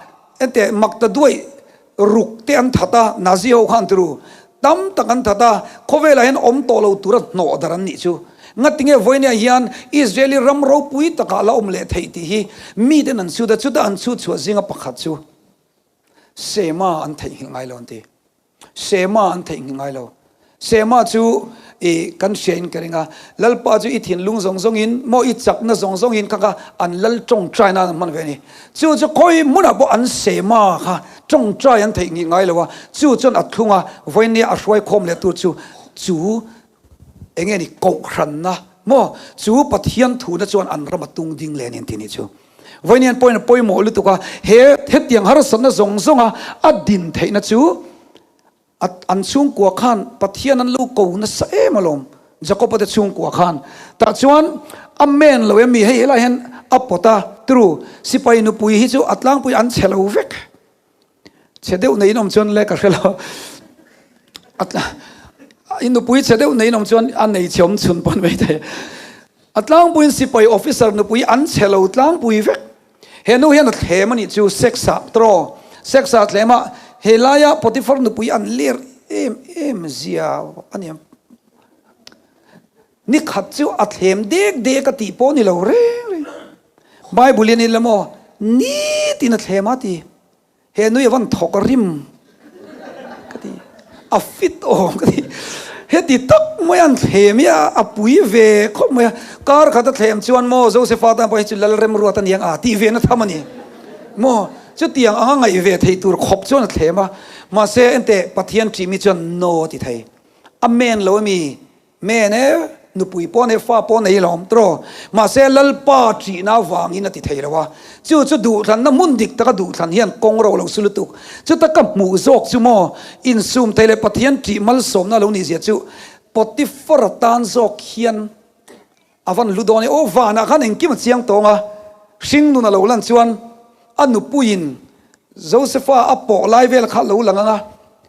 enteh makta duai ruk te an that a Nazi ho khan turu tam tak an that a khawvelah hian awm tawh lo tura hnawh dar an nih chu ngati nge vawinia hian Israeli ram ropui takah la awm leh theih tih hi miten an chhut a chuta an chhut chhuah zinga pakhat chu Sema an theihnghilh ngai lo an ti. Sema an theihnghilh ngai lo. Sema chu i kan hria in ka ring a, Lalpa chu i thinlung zawng zawng in maw i chakna zawng zawng in kha kha an lal tawngtai nan an hman ve a ni. Chu chu khawi hmunah pawh an Sema kha tawngtai an theihnghilh ngai lo a, chu chuan a thlung a, vawinia a hruai khawm leh tur chu chu eng nge ni kohhranna maw chu Pathian thuna chuan an ram a tung ding leh a ni an ti nih chu. Vawiin pawhin a pawimawh lutuk a, he hetiang harsatna zawng zawnga a din theihna chu a an chhungkua khan Pathian an lo ko nasa em alawm, Jakob-a te chhungkua khan. Tah chuan a men lo em mi hei helai hian a pawt a, turu sipai nupui hi chu a tlangpui an chhe lo vek. Chhe deuh neiin awm chuan le ka hre lo. A nupui chhe deuh neiin awm chuan a nei chhe awm chhun pawn mai thei. A tlangpuiin sipai officer nupui an chhe lo tlangpui vek. He nu hian a thlem a nih chu sex ah tawh. Sex ah thlem a he laia Potiphar nupui an ler em em zia a ni. Ni khat chu a thlem dek dek a tih pawh ni lo reng reng. Bible in ila maw nitin a thlem a ti. He nui a van thawk rim ka ti. A fit awm ka ti. Heti tak mai an thlem hi a pui ve khawp mai a. Kar khat a thlem chuan maw Josepha tan pawh hi chu lal remruat a ni ang a tih ve na tham a ni. Maw chutiang anga ngaih ve thei tur khawp chuan a thlem a. Mahse enteh Pathian ṭih mi chuan no a ti thei. Amen lo ami? Men e, nupui pawh nei, fa pawh nei lawm tawh. Mahse Lalpa ṭihna avangin a ti thei lo a. Chu chu duhthlanna hmun dik taka duhthlan hian kawng ro lo su lutuk. Chuta ka hmuh zawk chu maw, insum thei leh Pathian ṭih malsawmna lo nihzia chu Potiphar-a tan zawk hian a van hlu dawn e. Aw vanah khan engkim a chiang tawng a, hringnun a lo lan chuan a nupuiin Josepha a pawh lai vel kha a lo lang ang a,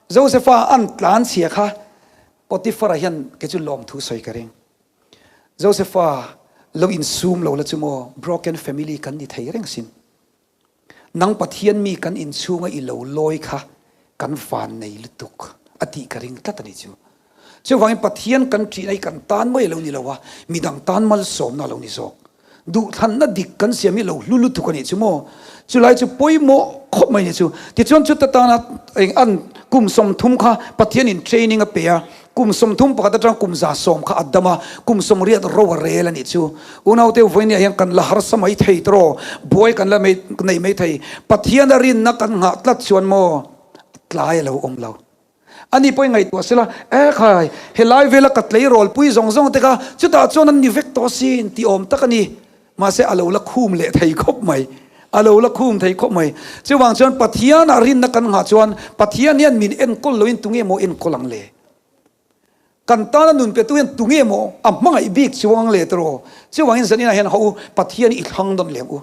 Josepha an tlan chhia kha Potiphar-a hian kei chu lawmthu sawi ka ring. Josepha. Lo insum lo la chu maw, broken family kan ni thei reng sin. Nang Pathian mi kan inchhunga i lo lawi kha kan van nei lutuk a tih ka ring tlat a ni chu. Chuvangin Pathian kan ṭihna hi kan tan mai a lo ni lo a, midang tan malsawmna a lo ni zawk. Duhthlanna dik kan siam hi lo hlu lutuk a nih chu maw? Chulai chu pawimawh khawp mai a ni chu. Tichuan chuta tana eng an kum 30 kha Pathianin training a pe a, kum 31 atang kum 110 kha a dam a, kum 80 ro a rel a nih chu. Unaute vawinia hian kan la harsa mai thei tawh, buai kan la nei mai thei. Pathiana rinna kan nghah tlat chuan maw tlai a lo awm lo. Ani pawhin ngaihtuah sela, E khai, helai vela ka tleirawl pui zawng zawng te kha chutah chuan an ni vek tawh asin tih awm tak a ni. Mahse a lo la khum leh thei khawp mai. A lo la khum thei khawp mai. Chuvang chuan Pathianah rinna kan nghah chuan Pathian hian min enkawl loin tunge maw enkawl ang le? Kan tana nun petu hian tunge maw a hmangaih bik chuang ang le tiraw? Chuvangin zaninah hian haw u, Pathian i thlang dawn leh ang u.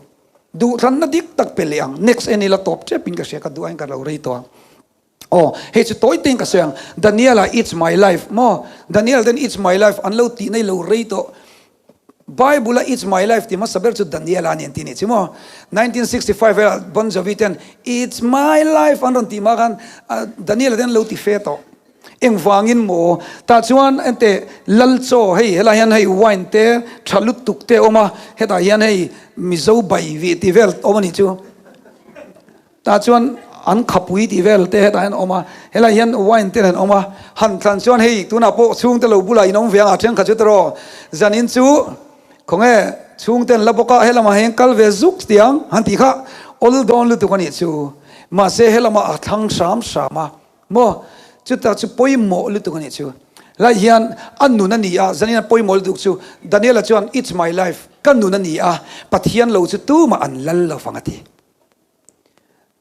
Duhthlanna dik tak pe leh ang. Next en ila tawp tepin ka hria, ka duh aiin ka lo rei tawh ang. Aw, hei chu tawi tein ka sawi ang, Daniel-a It's my life maw? Daniel ten It's my life an lo tih na i lo rei tawh. Bible-a It's my life ti hmasa ber chu Daniel-a a ni an ti nih chu maw? 1965 velah Bon Jovi ten It's my life an rawn tih hma khan Daniel-a ten an lo ti fe tawh. Engvangin maw? Tah chuan enteh Lal chaw hei helai hian hei wine te tha lutuk te a awm a, hetah hian hei Mizo bai vih tih vel awm a nih chu. Tah chuan an khapui tih vel te hetah hian a awm a, helai hian wine te an awm a, han thlan chuan hei tunah pawh chhungte lo bulah in awm ve ang a thenkhat chu tawh zanin chu khawnge chhungte an la bawk a helamah hian kal ve zuk tiang han tih kha awl dawn lutuk a nih chu mahse helamah a thlang hram hram a maw chutah chu pawimawh lutuk a nih chu helai hian a nun a ni a zanin a pawimawh lutuk chu Daniela chuan it's my life ka nun a ni a Pathian lo chu tumah an lal lo vang a ti.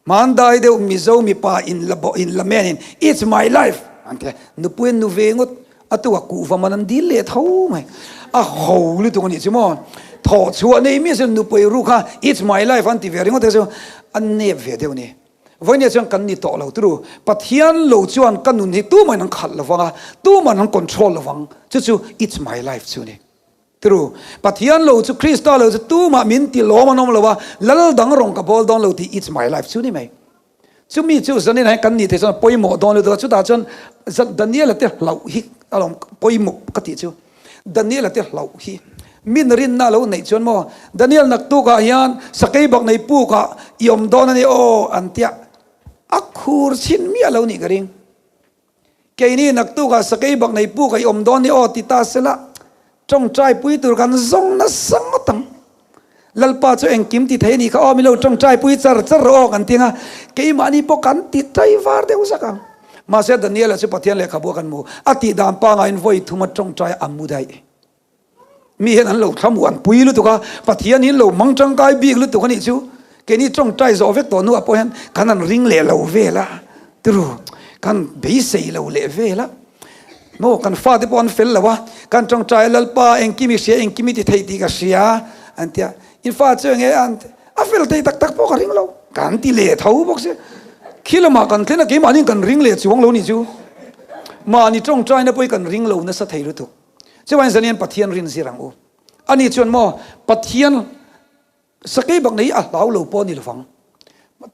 Hmandai deuh Mizo mipa in la bawh in la men in it's my life an ti a, nupui an nu ve ngawt a tu a kuhva man an dil leh tho mai, a ho lutuk a nih chu maw, thawh chhuah nei miah chuan nupui ru kha it's my life an ti ve ringawt te chu a nep ve deuh a ni. Vawinia chuan kan ni tawh lo turu, Pathian lo chuan ka nun hi tumahin an khalh lovang a, tumahin an control lovang, chu chu it's my life chu a ni. Tru, Pathian lo chu Krista lo chu tumah min ti lawm an awm lo a, lal dang rawng ka bawl dawn lo tih it's my life chu ni mai. Chumi chu zanin ah hian kan nih theih chuan a pawimawh dawn lutuk a, chutah chuan Daniela te hlauh hi a lawm pawimawh ka tih chu. Daniela te hlauh hi min rinna a lo neih chuan maw Daniel naktuk ah hian sakei bak nei puk ah i awm dawn a ni aw an tia a khur chhin miah lo nih ka ring. Keini naktukah sakei bak nei puk a i awm dawn ni aw ti ta sela, tawngtai pui tur kan zawng nasa ngawt ang. Lalpa chu engkim ti thei a nih kha aw, min lo tawngtai pui char char rawh aw kan ti ang a, keimahni pawh kan ti tai var deuh zak ang. Mahse Daniela chu Pathian lehkhabu a kan hmu, a tih dan pangaiin vawi thuma tawngtai a mu daih. Mi hian an lo thlamu an pui lutuk a, Pathian hi an lo hmang tangkai bik lutuk a nih chu. Keini tawngtai zawh vek tawh hnuah pawh hian kan han ring leh lo vel a, turu kan beisei lo leh vel a. Maw kan fate pawh an fel lo a, kan tawngtai a Lalpa engkim i hria engkim i ti thei tih ka hria an ti a, in fa chu enge an a fel thei tak tak pawh ka ring lo kan ti leh tho bawk sia. Khi lamah kan thlen a keimahni kan ring leh chuang lo nih chu. Mahni tawngtaina pawh hi kan ring lo nasa thei lutuk. Chuvain zanian Pathian rin zir ang u. Ani chuan maw Pathian sakei bak nei a hlau lo pawh ni lovang.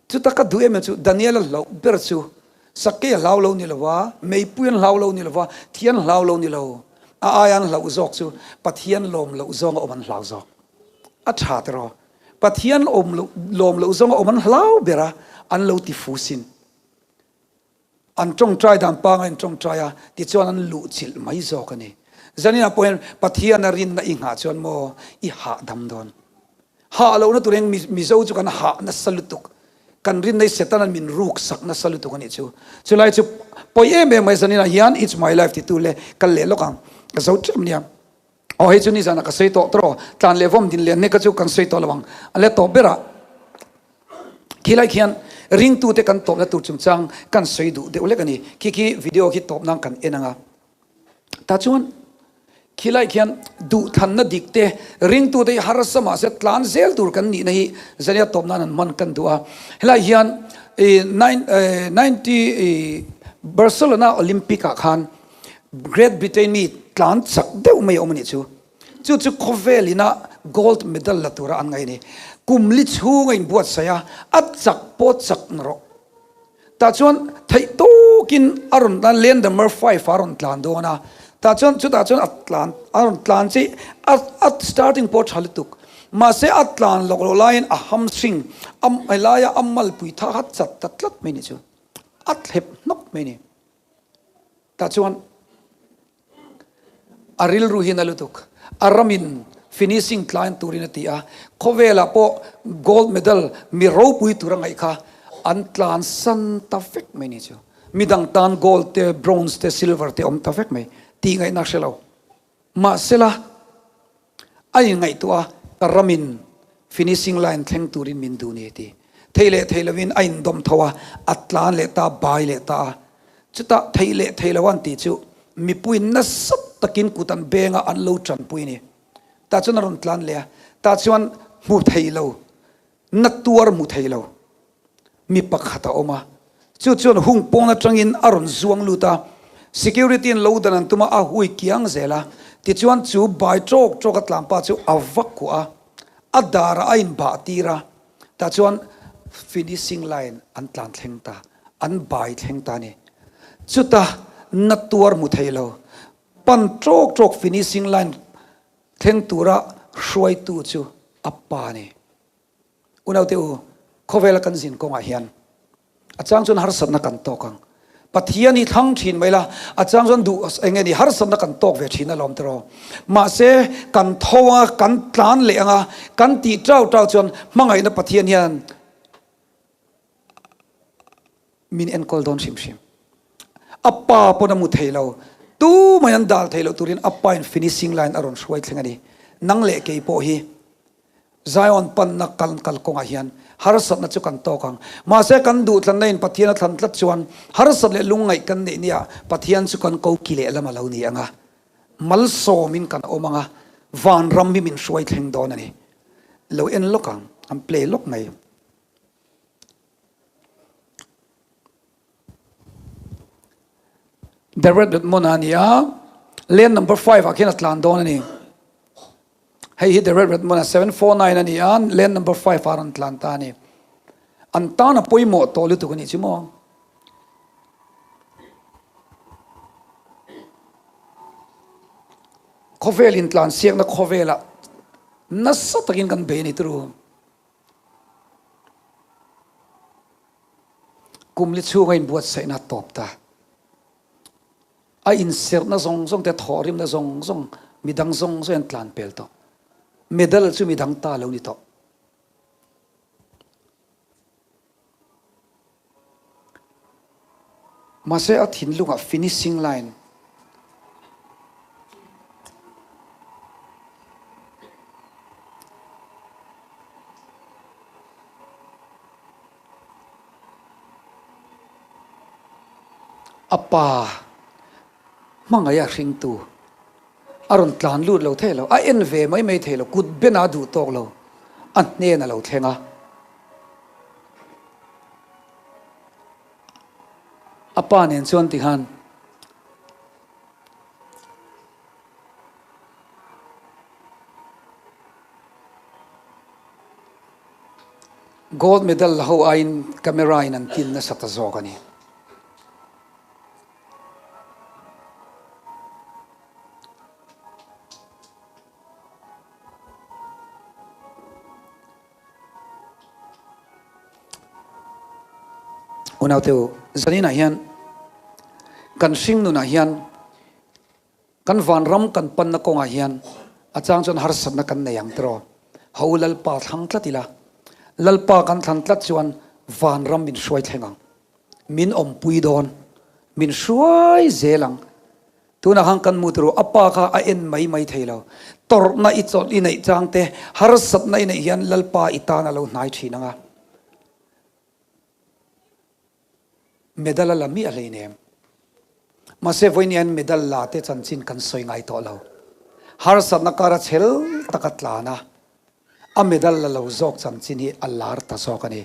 Chuta ka duh em em chu Daniel a hlauh ber chu sakei a hlau lo ni lova, meipui an hlau lo ni lova, thi an hlau lo ni lo. A aia an hlauh zawk chu Pathian lawm loh zawnga awm an hlau zawk. A tha tiraw? Pathian awm loh lawm loh zawnga awm an hlau ber a, an lo ti fu sin. An tawngtai dan pangai an tawngtai a, tichuan an luhchilh mai zawk a ni. Zaninah pawh hian Pathiana rinna i nghah chuan maw i hahdam dawn. Hah lohna tur hian Mizo chu kan hah nasa lutuk. Kan rinna hi Setana'n min ruk sak nasa lutuk a nih chu. Chulai chu pawi em em mai zaninah hian It's my life titu le kal leh lawk ang. Ka zo tep nia. Aw hei chu nizanah ka sawi tawh tawh tlan leh vawm din leh nek kha chu kan sawi tawh lo ang. A let tawh berah khilai khian ringtute kan tawpna tur chungchang kan sawi duh deuh lek a ni. Khi khi video khi tawp nan kan en ang a. Tah chuan khilai khian duhthlanna dik te ringtute hi harsa mahse tlan zel tur kan nihna hi zania tawp nan an hman kan duh a. Helai hian 90 Barcelona Olympic ah khan Great Britain mi tlan chak deuh mai a awm a nih chu. Chu chu khawvel ina gold medal la tura an ngaih a ni. Kum li chhung a inbuatsaih a, a chak pawh chak na rawh. Tah chuan theih tawkin a rawn tlan, lane number five ah a rawn tlan dawn a, tah chuan chutah chuan a tlan a rawn tlan chi a a starting pawh a tha lutuk. Mahse a tlan lawk loh laiin a hamstring a helaia a malpui tha kha chat ta tlat mai ni chu a thlep hnawk mai ni. Tah chuan a rilru hi na lutuk. A ramin finishing tlai turin a ti a, khawvelah pawh gold medal mi ropui tur a ngaih kha an tlan san ta vek mai ni chu. Midang tan gold te, bronze te, silver te awm ta vek mai tih ngaihna hre lo. Mahsela A inngaihtuah a, ka ramin finishing line thleng turin min duh ni a ti. Thei leh thei lovin a indawm tho a, a tlan leh ta, bai leh ta a. Chutah thei leh thei lo an tih chu mipuiin nasa takin kut an beng a, an lo tanpui a ni. Tah chuan a rawn tlan leh a, tah chuan hmu thei lo, na tuar hmu thei lo. Mi pakhat a awm a, chu chuan hung pawn atangin a rawn zuang lut a, security in lo dan an tum a, a hui kiang zel a, tichuan chu bai tawk tawk a tlanpa chu a va kuah a, a darah a inbah tir a, tah chuan finishing line an tlan thleng ta, an bai thleng ta a ni. Chuta na tuar hmu thei lo, pan tawk tawk finishing line thleng tura hruaitu chu a pa a ni. Unaute u, khawvela kan zin kawngah hian a chang chuan harsatna kan tawk ang. Pathian hi thlang thin mai la, a chang chuan duh eng nge ni harsatna kan tawk ve thin alawm tiraw. Mahse, kan tho anga, kan tlan leh anga, kan tih tau tau chuan hmangaihna Pathian hian min enkawl dawn hrim hrim. A pa pawn a mu thei lo, tumah an dal thei loh turin a pa in finishing line a rawn hruai thleng a ni. Nang leh kei pawh hi Zion panna kal kal kawngah hian harsatna chu kan tawk ang. Mahse kan duhthlanna in Pathian a thlan tlat chuan harsat leh lungngaih kan neih nia Pathian chu kan ko ki leh lam a lo ni ang a, malsawmin kan awm ang a, vanram hi min hruai thleng dawn a ni. Lo en lawk ang, an play lawk mai. The Red Redmond a ni a, lane number five ah khian a tlan dawn a ni. Hei hi The Red Redmond a 749 a ni a, lane number five ah a rawn tlan ta a ni. An tan a pawimawh tawh lutuk a nih chu maw. Khawvel intlan siakna khawvelah nasa takin kan bei a ni turu. Kum li chhunga inbuatsaihna a tawp ta. A inserhna zawng zawng te, thawhrimna zawng zawng, midang zawng zawng an tlan pel tawh. Medal chu midang ta lo ni tawh. Mahse a thinlungah finishing line A pa hmangaih a hringtu a rawn tlan lut lo thei lo, a en ve mai mai thei lo, kut ben a duh tawk lo, a hnen a lo thleng a. A pa nen chuan tikhan Gold medal la ho aiin camera in an tin nasa ta zawk a ni. Unaute u, zaninah hian kan hring nunah hian Kan vanram kan panna kawngah hian a chang chuan harsatna kan nei ang tiraw? Ho Lalpa thlang tlat ila, Lalpa kan thlan tlat chuan vanram min hruai thleng ang, min awmpui dawn, min hruai zel ang. Tunah khan kan mu tiraw, a pa kha a en mai mai thei lo. Tawrhna i chawlh i neih chang te, harsatna i neih hian Lalpa i tan a lo hnai thin ang a. Medal a la miah hleinem. Mahse vawiin medal la te chanchin kan sawi ngai tawh lo. Harsatna kara chhel taka tlan a, a medal la lo zawk chanchin hi a lar ta zawk a ni.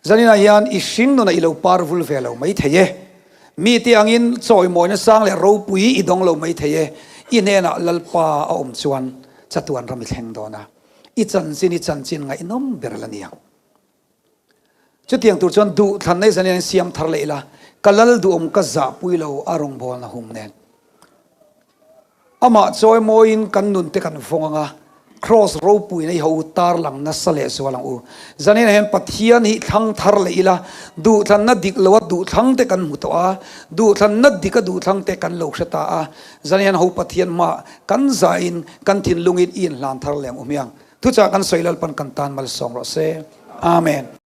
Zaninah hian i hring nunah i lo par vul ve lo mai thei e. Mite angin chawimawina sang leh ropui i dawng lo mai thei e. I hnenah Lalpa a awm chuan chatuan ram i thleng dawn a. I chanchin i chanchin ngaihnawm ber la nia. Chutiang tur chuan duhthlan nei zan hian siam thar leh ila, ka lal duhawm ka zahpui lo a rawngbawlna hum nen. Amah chawimawiin kan nun te kan vawng ang a, Kraws ropuina i ho u tarlang nasa leh zual ang u. Zaninah hian Pathian hi thlang thar leh ila, duhthlanna dik loa duhthlang te kan hmu tawh a, duhthlanna dika duhthlang te kan lo hre ta a, zanin hian ho Pathian hmaah kan zahin kan thinlungin i inhlan thar leh ang u hmiang. Thuchah kan sawi Lalpan kan tan malsawm rawh se. Amen.